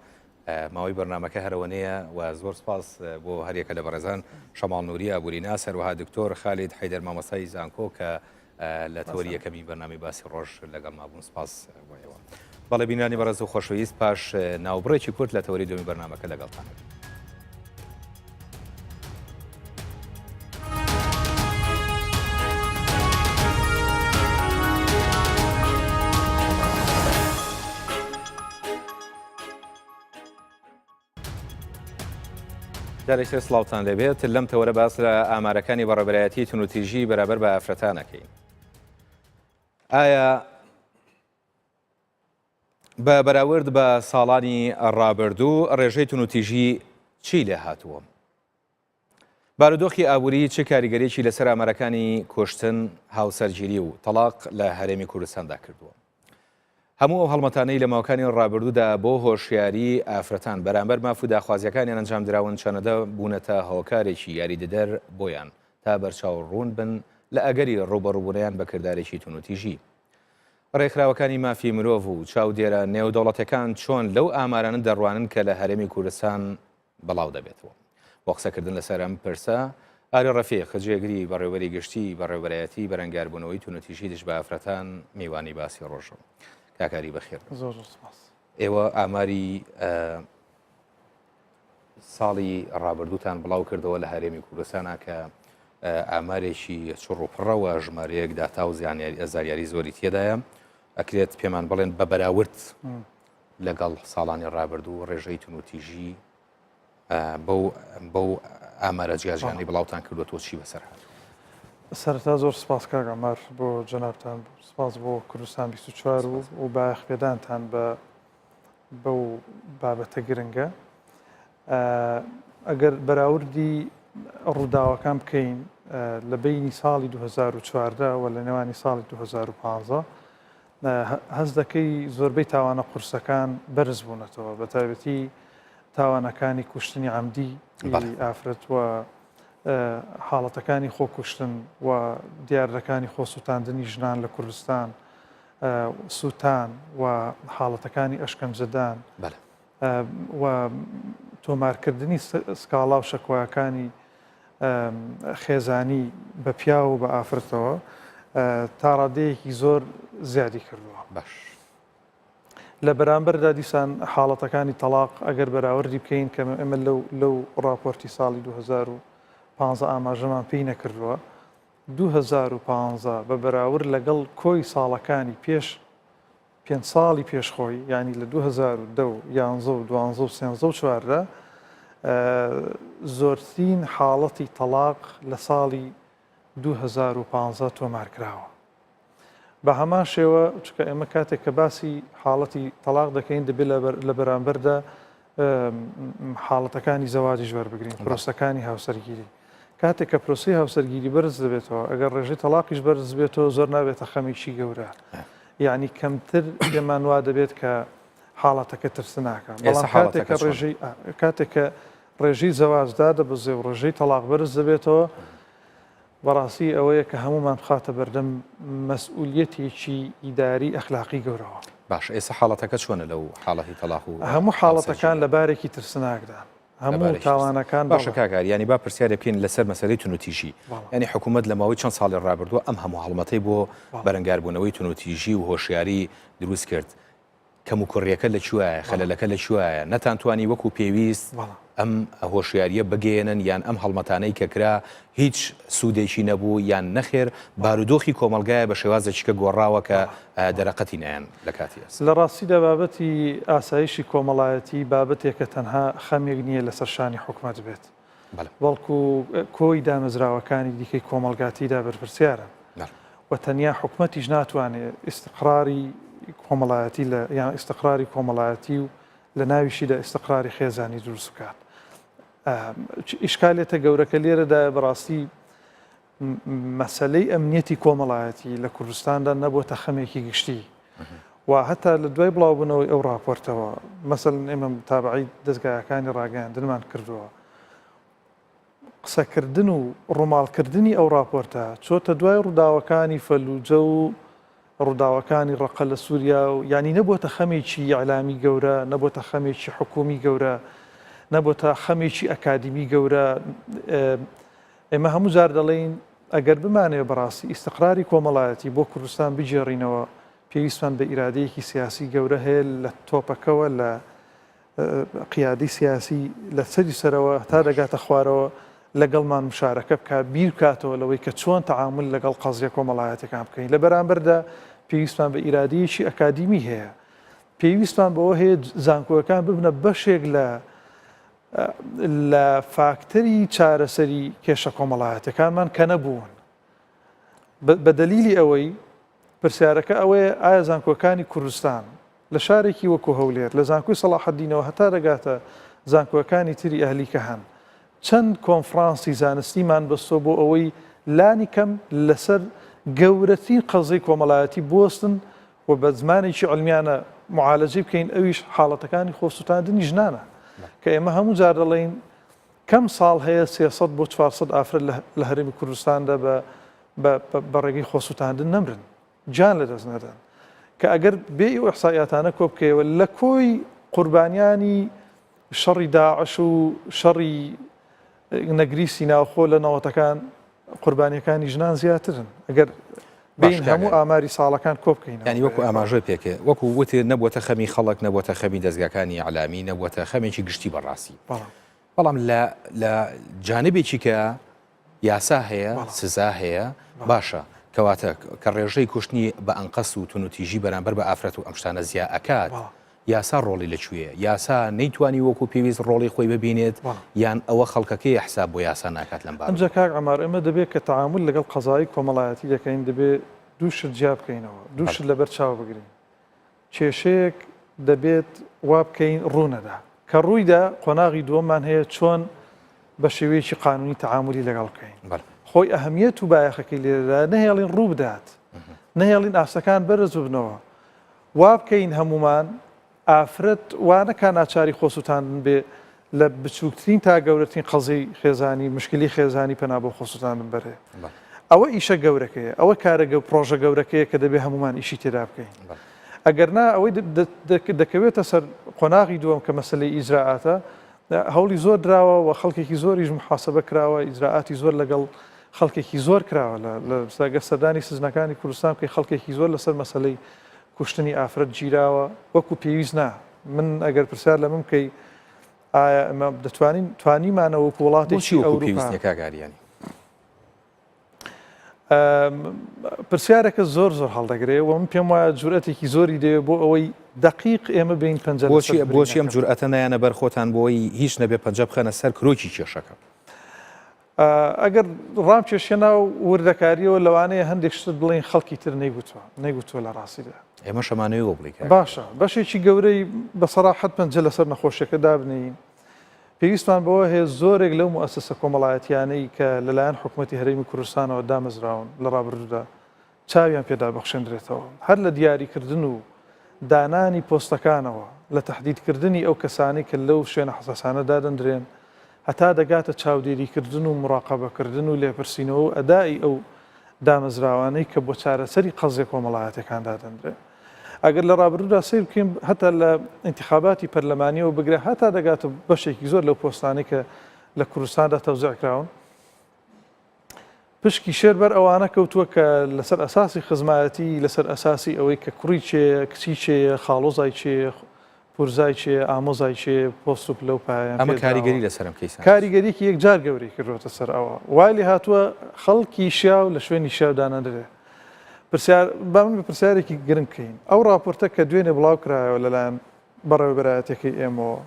ماوەی بەرنامەکە هەرەوەنەیە و زۆر سپاس بۆ هەریەکە لە بەڕێزان شەماڵ نوری ئابووریناس هەروەها دکتۆر خالید حەیدەر مامۆستای زانکۆ کە لە تەوەری یەکەمی بەرنامەی باسی ڕۆژ لەگەڵما بوون سپاس بۆ ئێوە. بەڵێ بینانی بەڕێز و خۆشەویست پاش ناوبڕێکی کورت لە تەوەری دووەمی بەرنامەکە لەگەڵتان. جارێکتر سڵاوتان لێبێت لەم تەوەرە باس لە ئامارەکانی بەڕێبەرایەتی تونوتیژی بەرابەر بە ئافرەتانەکەین ئایا بە بەراورد بە ساڵانی ڕابردوو ڕێژەی تونوتیژی چی لێ هاتووە؟ بارودۆخی ئابووری چ کاریگەریی لەسەر ئامارەکانی کوشتن، هاوسەرگیری و تەڵاق لە هەرێمی کوردستاندا کردووە؟ هەموو ئەو هەڵمەتانەی لە ماوەکانی ڕابردوودا بۆ هۆشیاری ئافرەتان بەرامبەر ماف و داخوازییەکانیان ئەنجامدراون چەنەدە بوونەتە هۆکارێکی یاریدەدەر بۆیان تا بەرچاو ڕوون بن لە ئەگەری ڕووبەڕووبوونەیان بە کردارێکی توندوتیژی. ڕێکخراوەکانی مافی مرۆڤ و چاودێرە نێودەوڵەتیەکان چۆن لەو ئامارانە دەڕوانن کە لە هەرێمی کوردستان بڵاو دەبێتەوە. بۆ قسەکردن لەسەر ئەم پرسە، ئاری ڕەفیق، جێگری بەڕێوەبەری گشتیی بەڕێوەبەرایەتیی بەرەنگاربوونەوەی توندوتیژی دژ بە ئافرەتان، میوانی باسی ڕۆژە. کاک ئاری بەخێر بێن. زۆر زۆر سپاس. ئێوە ئاماری ساڵی ڕابردووتان بڵاو کردەوە لە هەرێمی کوردستانە کە ئامارێکی چڕ و پڕەوە ژمارەیەک داتا و زانیاری زۆری تێدایە ئەکرێت پێمان بڵێن بە بەراورد لەگەڵ ساڵانی ڕابردوو ڕێژەی تونوتیژی بەو بەو ئامارە جیاجیانەی بڵاوتان کردووە چی بەسەر هات؟ سەرەتا زۆر سپاس کاک عەمار بۆ جەنابتان، سپاس بۆ کوردستان 24 و و بایەخ پێدانتان بە بەو بابەتە گرنگە. ئەگەر بەراوردی ڕووداوەکان بکەین لە بەینی ساڵی 2014 و لە نێوانی ساڵی 2015 هەست دەکەی زۆربەی تاوانە قورسەکان بەرز بوونەتەوە بە تایبەتی تاوانەکانی کوشتنی عەمدی ئافرەت و حاڵەتەکانی خۆکوشتن و دیاردەکانی خۆسووتاندنی ژنان لە کوردستان سووتان و حاڵەتەکانی ئەشکەنجەدان و تۆمارکردنی سکاڵا و شەکواکانی خێزانی بە پیاو و بە ئافرەتەوە تا ڕادەیەکی زۆر زیادی کردووە. باش. لە بەرامبەردا دیسان حاڵەتەکانی تەڵاق ئەگەر بەراوردی بکەین کە ئێمە لەو لەو ڕاپۆرتی ساڵی 2015 ئاماژەمان پێی نەکردووە 2015 بە بەراورد لەگەڵ کۆی ساڵەکانی پێش پێنج ساڵی پێش خۆی یانی لە 2010 و یانزە و دوانزە و سێنزە و چواردە زۆرترین حاڵەتی تەڵاق لە ساڵی 2015 تۆمار کراوە. بە هەمان شێوە چکە ئێمە کاتێک کە باسی حاڵەتی تەلاق دەکەین دەبێت لە بەرامبەردا حاڵەتەکانی زەواجیش وەربگرین پرۆسەکانی هاوسەرگیری کاتێک کە پرۆسی هاوسەرگیری بەرز دەبێتەوە ئەگەر ڕێژەی تەلاقیش بەرز بێتەوە زۆر نابێتە خەمێکی گەورە یعنی کەمتر پێمان وا دەبێت کە حاڵەتەکە ترسناکە بەڵام کاتێک کە ڕێژەی کاتێک کە ڕێژەی زەواج دادەبەزێ و ڕێژەی تەلاق بەرز دەبێتەوە بەڕاستی ئەوەیە کە هەموومان بخاتە بەردەم مەسئولیەتێکی ئیداری ئەخلاقی گەورەوە. باشە ئێستا حاڵەتەکە چۆنە لەو حاڵەتی تەڵاق و هەموو حاڵەتەکان لە بارێکی ترسناکدان. هەموو تاوانەکان باشە کاک ئاری یانی با پرسیارێ بکەین لەسەر مەسەلەی تونوتیژی یانی حکوومەت لە ماوەی چەند ساڵی ڕابردووە ئەم هەموو هەڵمەتەی بۆ بەرەنگاربوونەوەی تونوتیژی و هۆشیاری دروست کرد کەموکوڕیەکە لە کوایە خەلەلەکە لە کوایە نەتانتوانی وەکو پێویست ئەم هۆشیاریە بگەیەنن یان ئەم هەڵمەتانەی کە کرا هیچ سوودێکی نەبوو یان نەخێر بارودۆخی کۆمەڵگایە بە شێوازێکی کە گۆڕاوە کە دەرەقەتی نایەن لە کاتی ئێستا. لە ڕاستیدا بابەتی ئاسایشی کۆمەڵایەتی بابەتێکە تەنها خەمێک نییە لەسەر شانی حکومەت بێت بەڵکو کۆی دامەزراوەکانی دیکەی کۆمەڵگا تێیدا بەرپرسیارن و تەنیا حکومەتیش ناتوانێت ئیستقراری کۆمەڵایەتی لە یان ئیستقراری کۆمەڵایەتی و لە ناویشیدا ئیستقراری خێزانی دروست بکات. ئیشکالێتە گەورەکە لێرەدایە بەڕاستی مەسەلەی ئەمنیەتی کۆمەڵایەتی لە کوردستاندا نەبووەتە خەمێکی گشتی و هەتا لە دوای بڵاوبوونەوەی ئەو راپۆرتەوە مەسەلەن ئێمە متابعەی دەزگایەکانی ڕاگەیاندنمان کردووە قسەکردن و ڕووماڵکردنی ئەو ڕاپۆرتە چۆتە دوای ڕووداوەکانی فەلوجە و ڕووداوەکانی ڕەقە لە سووریا و یانی نەبووەتە خەمێکی ئیعلامی گەورە، نەبووەتە خەمێکی حکوومی گەورە، نەبووەتە خەمێکی ئەکادیمی گەورە. ئێمە هەموو جار دەڵێین ئەگەر بمانەوێت بەڕاستی ئیستقراری کۆمەڵایەتی بۆ کوردستان بگێڕینەوە، پێویستمان بە ئیرادەیەکی سیاسی گەورە هەیە لە تۆپەکەوە لە قیادەی سیاسی لە سەری سەرەوە تا دەگاتە خوارەوە لەگەڵمان مشارەکە بکات، بیر بکاتەوە لەوەی کە چۆن تەعامول لەگەڵ قەزیە کۆمەڵایەتیەکان بکەین. لە بەرامبەردا پێویستمان بە ئیرادەیەکی ئەکادیمی هەیە. پێویستمان بەوە هەیە زانکۆیەکان ببنە بەشێک لە لە فاکتەری چارەسەری کێشە کۆمەڵایەتیەکانمان کە نەبوون. بە دەلیلی ئەوەی پرسیارەکە ئەوەیە ئایا زانکۆکانی کوردستان لە شارێکی وەکو هەولێر لە زانکۆی سەڵاحەدینەوە هەتا دەگاتە زانکۆکانی تری ئەهلی کە هەن چەند کۆنفرانسی زانستیمان بەستۆ بۆ ئەوەی لانی کەم لەسەر گەورەترین قەزیەی کۆمەڵایەتی بوەستن و بە زمانێکی عیلمیانە معالەجەی بکەین ئەویش حاڵەتەکانی خۆسوتاندنی ژنانە کە ئێمە هەموو جار دەڵێین کەم ساڵ هەیە 300 بۆ 400 ئافرەت لە هەرێمی کوردستاندا بە بە ڕێگەی خۆسوتاندن نەمرن گیان لەدەست نەدەن کە ئەگەر بێی ئەو ئیحسائیاتانە کۆ بکەیەوە لە کۆی قوربانیانی شەڕی داعش و شەڕی نەگریسی ناوخۆ لە نەوەتەکان قوربانیەکانی ژنان زیاترن ئەگەر بین هەموو ئاماری ساڵەکان کۆ بکەین ینی وەکو ئاماژە پێکێ وەکو وتێ نەبووەتە خەمی خەڵک نەبووەتە خەمی دەستگاکانی ئەلامی نەبووەتە خەمێکی گشتی بەڕاستی بەڵام لە جانبێکی کە. یاسا هەیە، سزا هەیە، باشە کەواتە کە ڕێژەی کوشتنی بە ئەنقەست و توندوتیژی بەرامبەر بە ئافرەت و ئەم شتانە زیا ئەکات، یاسا ڕۆڵی لە کوێیە؟ یاسا نەیتوانی وەکو پێویست ڕۆڵی خۆی ببینێت یان ئەوە خەڵکەکەیە حساب بۆ یاسا ناکات لەم بارەوە؟ ئەمجا کاک عەمار ئێمە دەبێت کە تەعامول لەگەڵ قەزای کۆمەڵایەتی دەکەین دەبێت دوو شت جیا بکەینەوە، دوو شت لەبەر چاو بگرین. کێشەیەک دەبێت وا بکەین ڕوونەدا، کە ڕوویدا قۆناغی دووەممان هەیە چۆن بە شێوەیەکی قانونی تەعامولی لەگەڵ بکەین. خۆی ئەهمیەت و بایەخەکەی لێرەدا نەهێڵین ڕوو بدات، نەهێڵین ئاستەکان بەرز ببنەوە، وا بکەین هەموومان ئافرەت وا نەکا ناچاری خۆسوتاندن بێ لە بچوکترین تا گەورەترین قەزیەی خێزانی مشکلی خێزانی پەنا بۆ خۆسوتاندن بەرێ ئەوە ئیشە گەورەکەیە ئەوە کارە گەو پرۆژە گەورەکەیە کە دەبێ هەمومان ئیشی تێدا بکەین ئەگەر نا ئەوەی دەکەوێتە سەر قۆناغی دووەم کە مەسلەی ئیجرائاتە هەوڵی زۆر دراوە و خەڵکێکی زۆریش محاسبە کراوە ئیجرائاتی زۆر لەگەڵ خەڵکێکی زۆر کراوە لە گەر سەردانی سجنەکانی کوردستان بکەی خەڵکێکی زۆر لەسەر مەسلەی کوشتنی ئافرەت گیراوە وەکو پێویست نا من ئەگەر پرسیار لە من بکەی ئایا ئەمە دەتوانین توانیمانە وەکو وڵاتێکی ئەوروپا پێویست نییە کاک ئاریانی؟ پرسیارەکە زۆر زۆر هەڵدەگرێ و من پێم وایە جورئەتێکی زۆری دەوێت بۆ ئەوەی دەقیق ئێمە بین پەنجە بۆچی بۆچی ئەم جورئەتە نایەنە بەر خۆتان بۆی هیچ نەبێ پەنجە بخەنە سەر کرۆکی کێشەکە؟ ئەگەر ڕامکێشیە ناو وردەکاریەوە لەوانەیە هەندێک شتت بڵێین خەڵکی تر نەیگوتوە نەیگوتوە لە ڕاستیدا. ئێمەش ئەمانەوێ وە بڵێی کاک. باشە بەشێکی گەورەی بە سەراحەت پەنجە لەسەر نەخۆشیەکە دابنێین پێویستمان بەوە هەیە زۆرێک لەو موئەسەسە کۆمەڵایەتیانەی کە لەلایەن حکومەتی هەرێمی کوردستانەوە دامەزراون لە ڕابردوودا چاویان پێدا بخشێندرێتەوە، هەر لە دیاریکردن و دانانی پۆستەکانەوە، لە تەحدیدکردنی ئەو کەسانەی کە لەو شوێنە حەساسانە دادەندرێن، هەتا دەگاتە چاودێریکردن و موراقەبەکردن و لێپرسینەوە و ئەدائی ئەو دامەزراوانەی کە بۆ چارەسەری قەزیە کۆمەڵایەتیەکان دادەندرێن. ئەگەر لە ڕابردوودا سەیر بکەین هەتا لە ئینتخاباتی پەرلەمانیەوە بگرە هەتا دەگاتە بەشێکی زۆر لەو پۆستانەی کە لە کوردستاندا تەوزیع کراون، پشکی شێر بەر ئەوانە کەوتووە کە لەسەر ئەساسی خزمایەتی، لەسەر ئەساسی ئەوەی کە کوڕی کێیە، کچی کێیە، خاڵۆزای کێیە، پورزای کێیە، ئامۆزای کێیە، پۆست و پلە و پایەیان ئەمە پێ دراوە. کاریگەری لەسەر ئەم کەیسانە چییە؟ کاریگەرییەکی یەکجار گەورەی کردووەتە سەر ئەوە. وای لێ هاتووە خەڵکی شیاو لە شوێنی شیاو دانەنرێ. پرسیار، با من پرسیارێکی گرنگ بکەین. ئەو ڕاپۆرتە کە دوێنێ بڵاو کرایەوە لەلایەن بەڕێوەبەرایەتییەکەی ئێمەوە،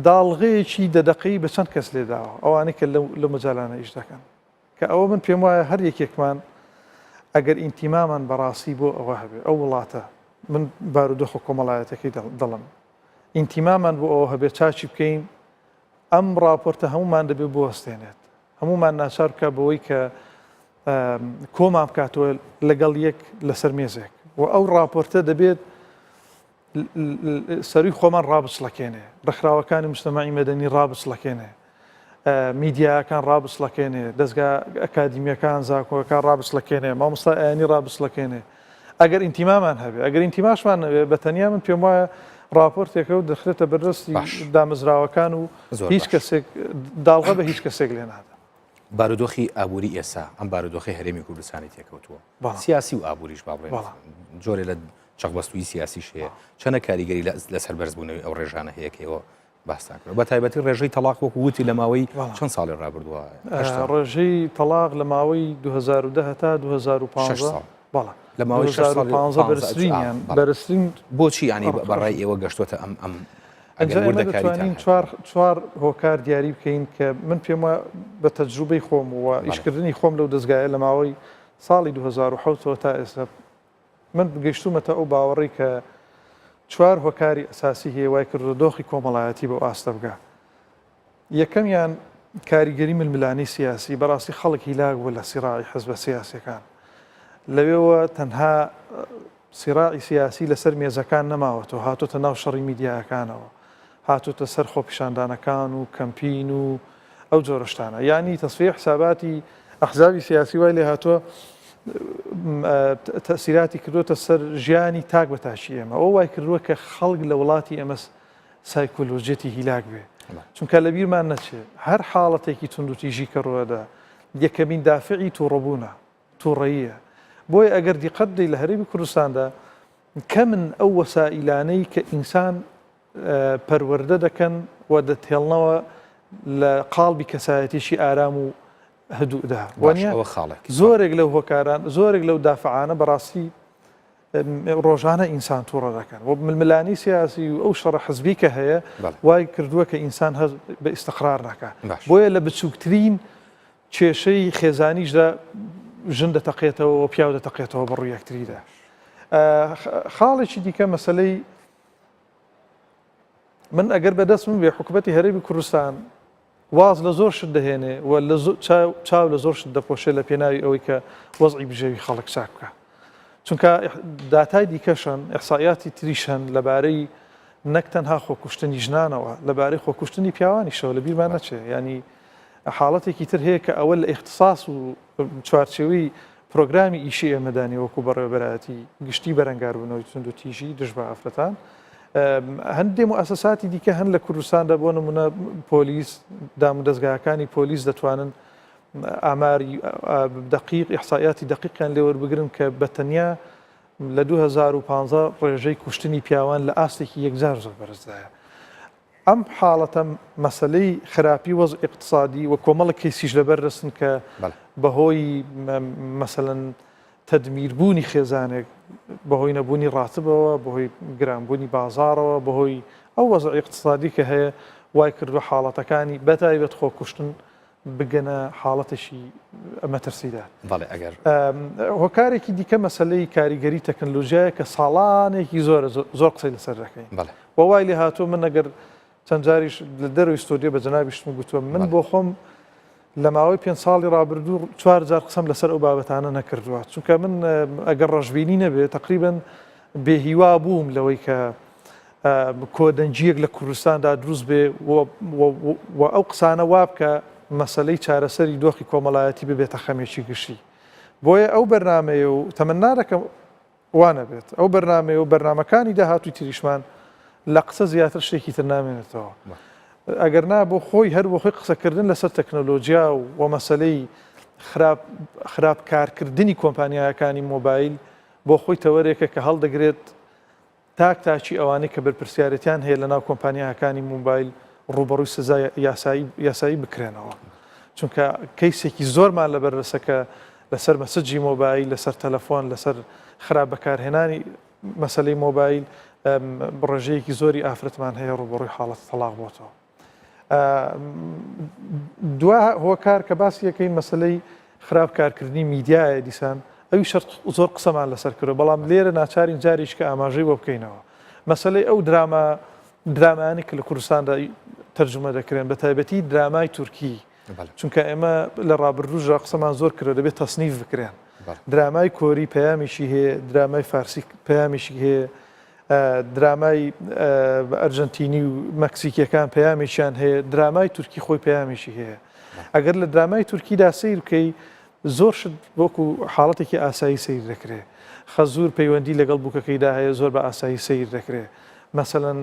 داڵغەیەکی دە دەقەیی بە چەند کەس لێداوە ئەوانەی کە لەو مەجالانە ئیش دەکەن کە ئەوە من پێم وایە هەر یەکێکمان ئەگەر ئینتیمامان بەڕاستی بۆ ئەوە هەبێ ئەو وڵاتە من بارودۆخە کۆمەڵایەتەکەی دەڵم ئینتیمامان بۆ ئەوە هەبێ چاکی بکەین ئەم راپۆرتە هەمومان دەبێ بوەستێنێت هەمومان ناچار بکە بەوەی کە کۆمان بکاتەوە لەگەڵ یەک لەسەر مێزێک و ئەو راپۆرتە دەبێت سەروی خۆمان ڕابچڵەکێنێ، ڕێکخراوەکانی موجتەمەعی مەدەنی ڕابچڵەکێنێ، میدیاکان ڕابچڵەکێنێ، دەزگا ئەکادیمیەکان، زانکۆکان ڕابچڵەکێنێ، مامۆستای ئاینی ڕابچڵەکێنێ. ئەگەر ئینتیمامان هەبێ، ئەگەر ئینتیماشمان نەبێ، بە تەنیا من پێم وایە ڕاپۆرتێکە و دەخرێتە بەردەستی دامەزراوەکان و هیچ کەسێک داڵغە بە هیچ کەسێک لێ نادا. بارودۆخی ئابووری ئێسا ئەم بارودۆخی هەرێمی کوردستانی تێکەوتووە سیاسی و ئابووریش با بڵێن جۆرێ لە چەقبەستووی سیاسیش هەیە چەنە کاریگەری لەسەر بەرزبوونەوەی ئەو ڕێژانە هەیە کە ئێوە باستان کرد بە تایبەتی ڕێژەی تەڵاق وەکو وتی لە ماوەی چەند ساڵی ڕابردووە ڕێژەی تەڵاق لە ماوەی 2010 هەتا 2015 بەڵێ لە ماوەی 2015 بەرزترینیان بەرزترین بۆچی ینی بەڕای ئێوە گەشتوتە ئەم ئەم ئەگەر دەتوانین چوار چوار هۆکار دیاری بکەین کە من پێم وایە بە تەجروبەی خۆم و ئیشکردنی خۆم لەو دەزگایە لە ماوەی ساڵی 2007ەوە تا ئێستا من گەیشتوومەتە ئەو باوەڕەی کە چوار هۆکاری ئەساسی هەیە وای کردووە دۆخی کۆمەڵایەتی بەو ئاستە بگا. یەکەمیان کاریگەری ململانێی سیاسی، بەڕاستی خەڵک هیلاک بووە لە سیڕاعی حزبە سیاسیەکان. لەوێوە تەنها سیڕاعی سیاسی لەسەر مێزەکان نەماوەتەوە، هاتۆتە ناو شەڕی میدیایەکانەوە، هاتۆتە سەر خۆپیشاندانەکان و کەمپین و ئەو جۆرە شتانە. یانی تەسفیەی حساباتی ئەحزابی سیاسی وای لێهاتووە تەسیراتی کردووەتە سەر ژیانی تاک بە تاکی ئێمە. ئەوە وای کردووە کە خەڵک لە وڵاتی ئێمە سایکۆلۆژیەتی هیلاک بێ. چونکە لە بیرمان نەچێ هەر حاڵەتێکی توندوتیژی کە ڕووەدا یەکەمین دافعی تووڕەبوونە، تووڕەییە. بۆیە ئەگەر دیقەت بدەی لە هەرێمی کوردستاندا کەمن ئەو وەسائیلانەی کە ئینسان پەروەردە دەکەن و دەتهێڵنەوە لە قاڵبی کەسایەتیی ئارام و. هدوءدا وانە زۆرێک لەو هۆکاران زۆرێک لەو دافعانە بەڕاستی ڕۆژانە ئینسان تووڕە دەکەن و ململانی سیاسی و ئەو شەڕە حزبی کە هەیە وای کردووە کە ئینسان هەست بە ئیستقرار ناکە بۆیە لە بچووکترین کێشەی خێزانیشدا ژن دەتەقێتەوە و پیاو دەتەقێتەوە بە ڕووی یەکتریدا. خاڵێکی دیکە مەسەلەی من ئەگەر بەدەست من بێ حکوومەتی هەرێمی کوردستان واز لە زۆر شت دەهێنێ و لە چاو لە زۆر شت دەپۆشێ لە پێناوی ئەوەی کە وەزعی بژێوی خەڵک چاک بکە چونکە داتای دیکەشن ئەحسایاتی تریشن لەبارەی نەک تەنها خۆکوشتنی ژنانەوە لەبارەی خۆکوشتنی پیاوانیشەوە لە بیرمان نەچێ ینی حاڵەتێکی تر هەیە کە ئەوە لە ئیختساس و چوارچێوەی پرۆگرامی ئیشی ئێمەدا نیە وەکو بەڕێوەبەرایەتی گشتی بەرەنگاربوونەوەی توندوتیژی دژ بە ئافرەتان. هەندێ موئەسەساتی دیکە هەن لە کوردستاندا بۆ نمونە پۆلیس دامودەزگاکانی پۆلیس دەتوانن ئاماری دقیق ئیحسائیاتی دقیقیان لێوەربگرن کە بە تەنیا لە 2015 ڕێژەی کوشتنی پیاوان لە ئاستێکی یەکجار زۆر بەرزدایە. ئەم حاڵەتە مەسەلەی خراپی وەزع ئیقتسادی و کۆمەڵێک کەیسیش لەبەر دەستن کە بەهۆی مەسەلەن تەدمیر بوونی خێزانێک بەهۆی نەبوونی ڕاتبەوە بەهۆی گرانبوونی بازاڕەوە بەهۆی ئەو وەزع ئیقتسادی کە هەیە وای کردووە حاڵەتەکانی بەتایبەت خۆکوشتن بگەنە حاڵەتێکی مەترسیدار. بەڵێ ئەگەر. هۆکارێکی دیکە مەسەلەی کاریگەری تەکنەلۆژیایە کە ساڵانێکی زۆرە زۆر قسەی لەسەر دەکەین. بەڵێ. وە وای لێ هاتووە من ئەگەر چەند جاریش لە دەرەوەی ستۆدیۆ بە جەنابیشتم گوتووە من بۆ خۆم لە ماوەی پێنج ساڵی ڕابردوو چوار جار قسەم لەسەر ئەو بابەتانە نەکردووە چونکە من ئەگەر ڕەشبینی نەبێ تقریبن بێهیوا بووم لەوەی کە کۆدەنگییەک لە کوردستاندا دروست بێ و ئەو قسانە وا بکا مەسەلەی چارەسەری دۆخی کۆمەڵایەتی ببێتە خەمێکی گشتی. بۆیە ئەو بەرنامەیە و تەمەنا دەکەم وا نەبێت، ئەو بەرنامەیە و بەرنامەکانی داهاتووی تریشمان لە قسە زیاتر شتێکی تر نامێنێتەوە. ئەگەر نا بۆ خۆی هەر بۆ خۆی قسەکردن لەسەر تەکنەلۆجیا و مەسەلەی خراپ خراپ کارکردنی کۆمپانیایەکانی مۆبایل بۆ خۆی تەوەرێکە کە هەڵدەگرێت تاک تاکی ئەوانەی کە بەرپرسیارێتیان هەیە لەناو کۆمپانیاکانی مۆبایل ڕووبەڕووی سزای یاسایی یاسایی بکرێنەوە چونکە کەیسێکی زۆرمان لەبەردەستە کە لەسەر مەسجی مۆبایل لەسەر تەلەفۆن لەسەر خراپ بەکارهێنانی مەسەلەی مۆبایل ڕێژەیەکی زۆری ئافرەتمان هەیە ڕووبەڕووی حاڵەت تەڵاق بۆتەوە. دوا هۆکار کە باسی یەکەین مەسلەی خراپ کارکردنی میدیایە دیسان ئەوی شەر زۆر قسەمان لەسەر کردو بەڵام لێرە ناچارین جاریش کە ئاماژەی بۆ بکەینەوە مەسلەی ئەو دراما درامایانی کە لە کوردستاندا تەرجمە دەکرێن بە تایبەتی درامای تورکی چونکە ئێمە لە ڕابردووشدا قسەمان زۆر کردو دەبێت تەسنیف بکرێن درامای کۆری پەیامێکی هەیە درامای فارسی پەیامێکی هەیە درامای ئەرجەنتینی و مەکسیکیەکان پەیامێکیان هەیە درامای تورکی خۆی پەیامێکی هەیە ئەگەر لە درامای تورکیدا سیر بکەی زۆر شت وەکو حاڵەتێکی ئاسایی سیر دەکرێت خەزور پەیوەندی لەگەڵ بووکەکەیدا هەیە زۆر بە ئاسایی سیر دەکرێت مەسەەن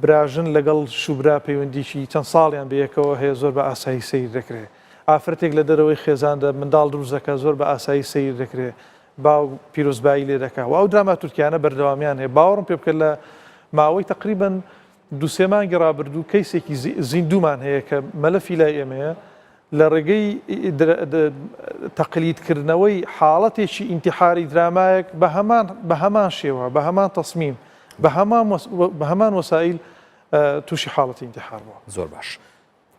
براژن لەگەڵ شوبرا پەیوەندیی چەند ساڵیان بەیەکەوە هەیە زۆر بە ئاسایی سیر دەکرێت ئافرەتێک لە دەرەوەی خێزاندا منداڵ دروست دەکات زۆر بە ئاسایی سیر دەکرێت باوک پیرۆزبایی لێ دەکا و ئەو دراما تورکیانە بەردەوامیان هەیە باوەڕم پێ بکە لە ماوەی تقریبن دوسێ مانگی ڕابردوو کەیسێکی زیندومان هەیە کە مەلەفی لای ئێمەیە لە ڕێگەی تەقلیدکردنەوەی حاڵەتێکی ئینتحاری درامایەک بە هەمان بە هەمان شێوە بە هەمان تەسمیم بە هەمان بە هەمان وەسائیل تووشی حاڵەتی ئینتحار بووە. زۆر باش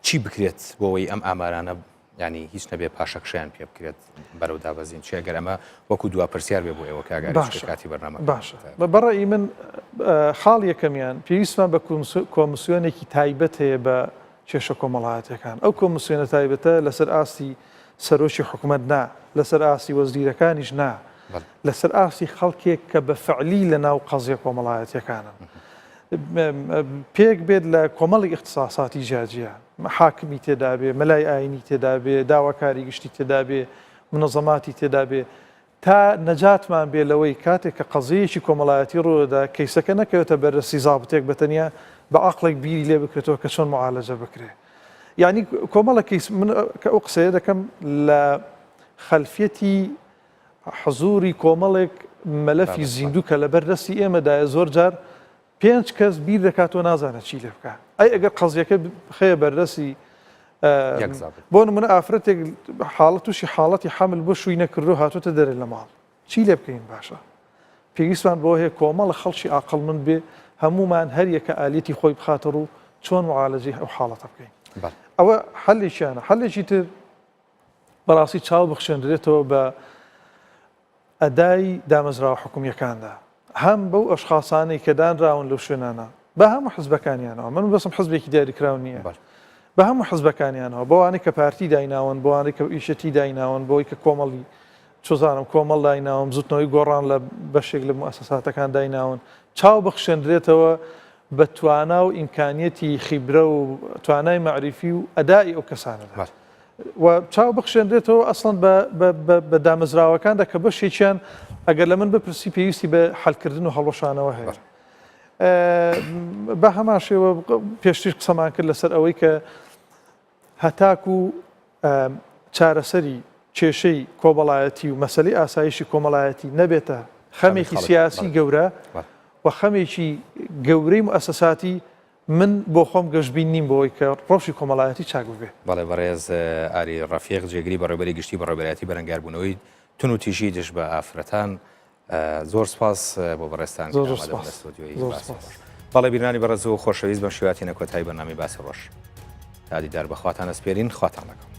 چی بکرێت بۆ ئەوەی ئەم ئامارانە ینی هیچ نەبێ پاشەکشەیان پێ بکرێت بەرەو دابەزین چی ئەگەر ئەمە وەکو دوا پرسیار بێ بۆ ئێوە کاک ئاریش کە کاتی بەرنامە باشە بەڕەئی من خاڵ یەکەمیان پێویستمان بە کۆمسیۆنێکی تایبەت هەیە بە کێشە کۆمەڵایەتەکان ئەو کۆمسیۆنە تایبەتە لەسەر ئاستی سەرۆکی حکوومەت نا لەسەر ئاستی وەزیرەکانیش نا لەسەر ئاستی خەڵکێک کە بە فعلی لە ناو قەزیە کۆمەڵایەتیەکانن پێک بێت لە کۆمەڵی ئیختساساتی جیاجیا، حاکمی تێدابێ، مەلای ئاینی تێدابێ، داواکاری گشتی تێدابێ، منەزەماتی تێدابێ، تا نەجاتمان بێ لەوەی کاتێک کە قەزیەیەکی کۆمەڵایەتی ڕوودەدا کەیسەکە نەکەوێتە بەردەستی زابتێک بە تەنیا بە عەقڵێک بیری لێ بکرێتەوە کە چۆن معالەجە بکرێ. یعنی کۆمەڵە کەیس من کە ئەو قسەیە دەکەم لە خەلفیەتی حزوری کۆمەڵێک مەلەفی زیندوو کە لەبەر دەستی ئێمەدایە زۆر جار پێنج کەس بیر دەکاتەوە نازانێت چی لێ بکە ئەی ئەگەر قەزیەکە بخەیە بەردەستی. بۆ نمونە ئافرەتێک حاڵەت تووشی حاڵەتی حەمل بۆ شووی نەکردو هاتوتە دەرێ لە ماڵ چی لێ بکەین باشە پێویستمان بۆ هەیە کۆمەڵە خەڵکی ئاقڵمند بێ هەمومان هەریەکە ئالیەتی خۆی بخاتە ڕوو چۆن معالەجەی ئەو حاڵەتە بکەین ئەوە حەلێکیانە حەلێکی تر بەڕاستی چاو بخشێنرێتەوە بە ئەدای دامەزراوە حکومییەکاندا، هەم بەو ئەشخاسانەی کە دانراون لەو شوێنانە، بە هەموو حزبەکانیانەوە، من بەسم حزبێکی دیاریکراو نییە، بە هەموو حزبەکانیانەوە، بەوانەی کە پارتی دایناون، بەوانەی کە یەکێتی دایناون، بەوەی کە کۆمەڵی چۆزانم کۆمەڵ دایناون، بزوتنەوەی گۆڕان لە بەشێک لە موئەسەساتەکان دایناون، چاو بخشێنرێتەوە بە توانا و ئیمکانیەتی خیبرە و توانای مەعریفی و ئەدائی ئەو کەسانەدا. و چاو بخشێنرێتەوە ئەسڵەن بە دامەزراوەکاندا کە بەشێکیان ئەگەر لە من بپرسی پێویستی بە حەلکردن و هەڵوەشانەوە هەیە. بە هەمان شێوە پێشتریش قسەمان کرد لەسەر ئەوەی کە هەتاکو چارەسەری کێشەی کۆمەڵایەتی و مەسەلەی ئاسایشی کۆمەڵایەتی نەبێتە خەمێکی سیاسی گەورە و خەمێکی گەورەی موئەسەساتی من بۆ خۆم گەشبین نیم بەوەی کە ڕەوشی کۆمەڵایەتی چاک ببێ. بەڵێ بەڕێز ئاری ڕەفیق جێگری بەڕێوبەری گشتی بەڕێوبەرایەتی بەرەنگاربوونەوەی توندوتیژی دژ بە ئافرەتان زۆر سپاس بۆ بەڕێزتان زۆر زۆر سپاس. لە ستۆدیۆی زۆر باسی سپاس. ڕۆژ. بەڵێ بینەرانی بەڕێز و خۆشەویست بەم شێوەیە تێنە کۆتایی بەرنامەی باسی ڕۆژ تا دیدار بە خواتان ئەسپێرین خواتان لەگەڵ.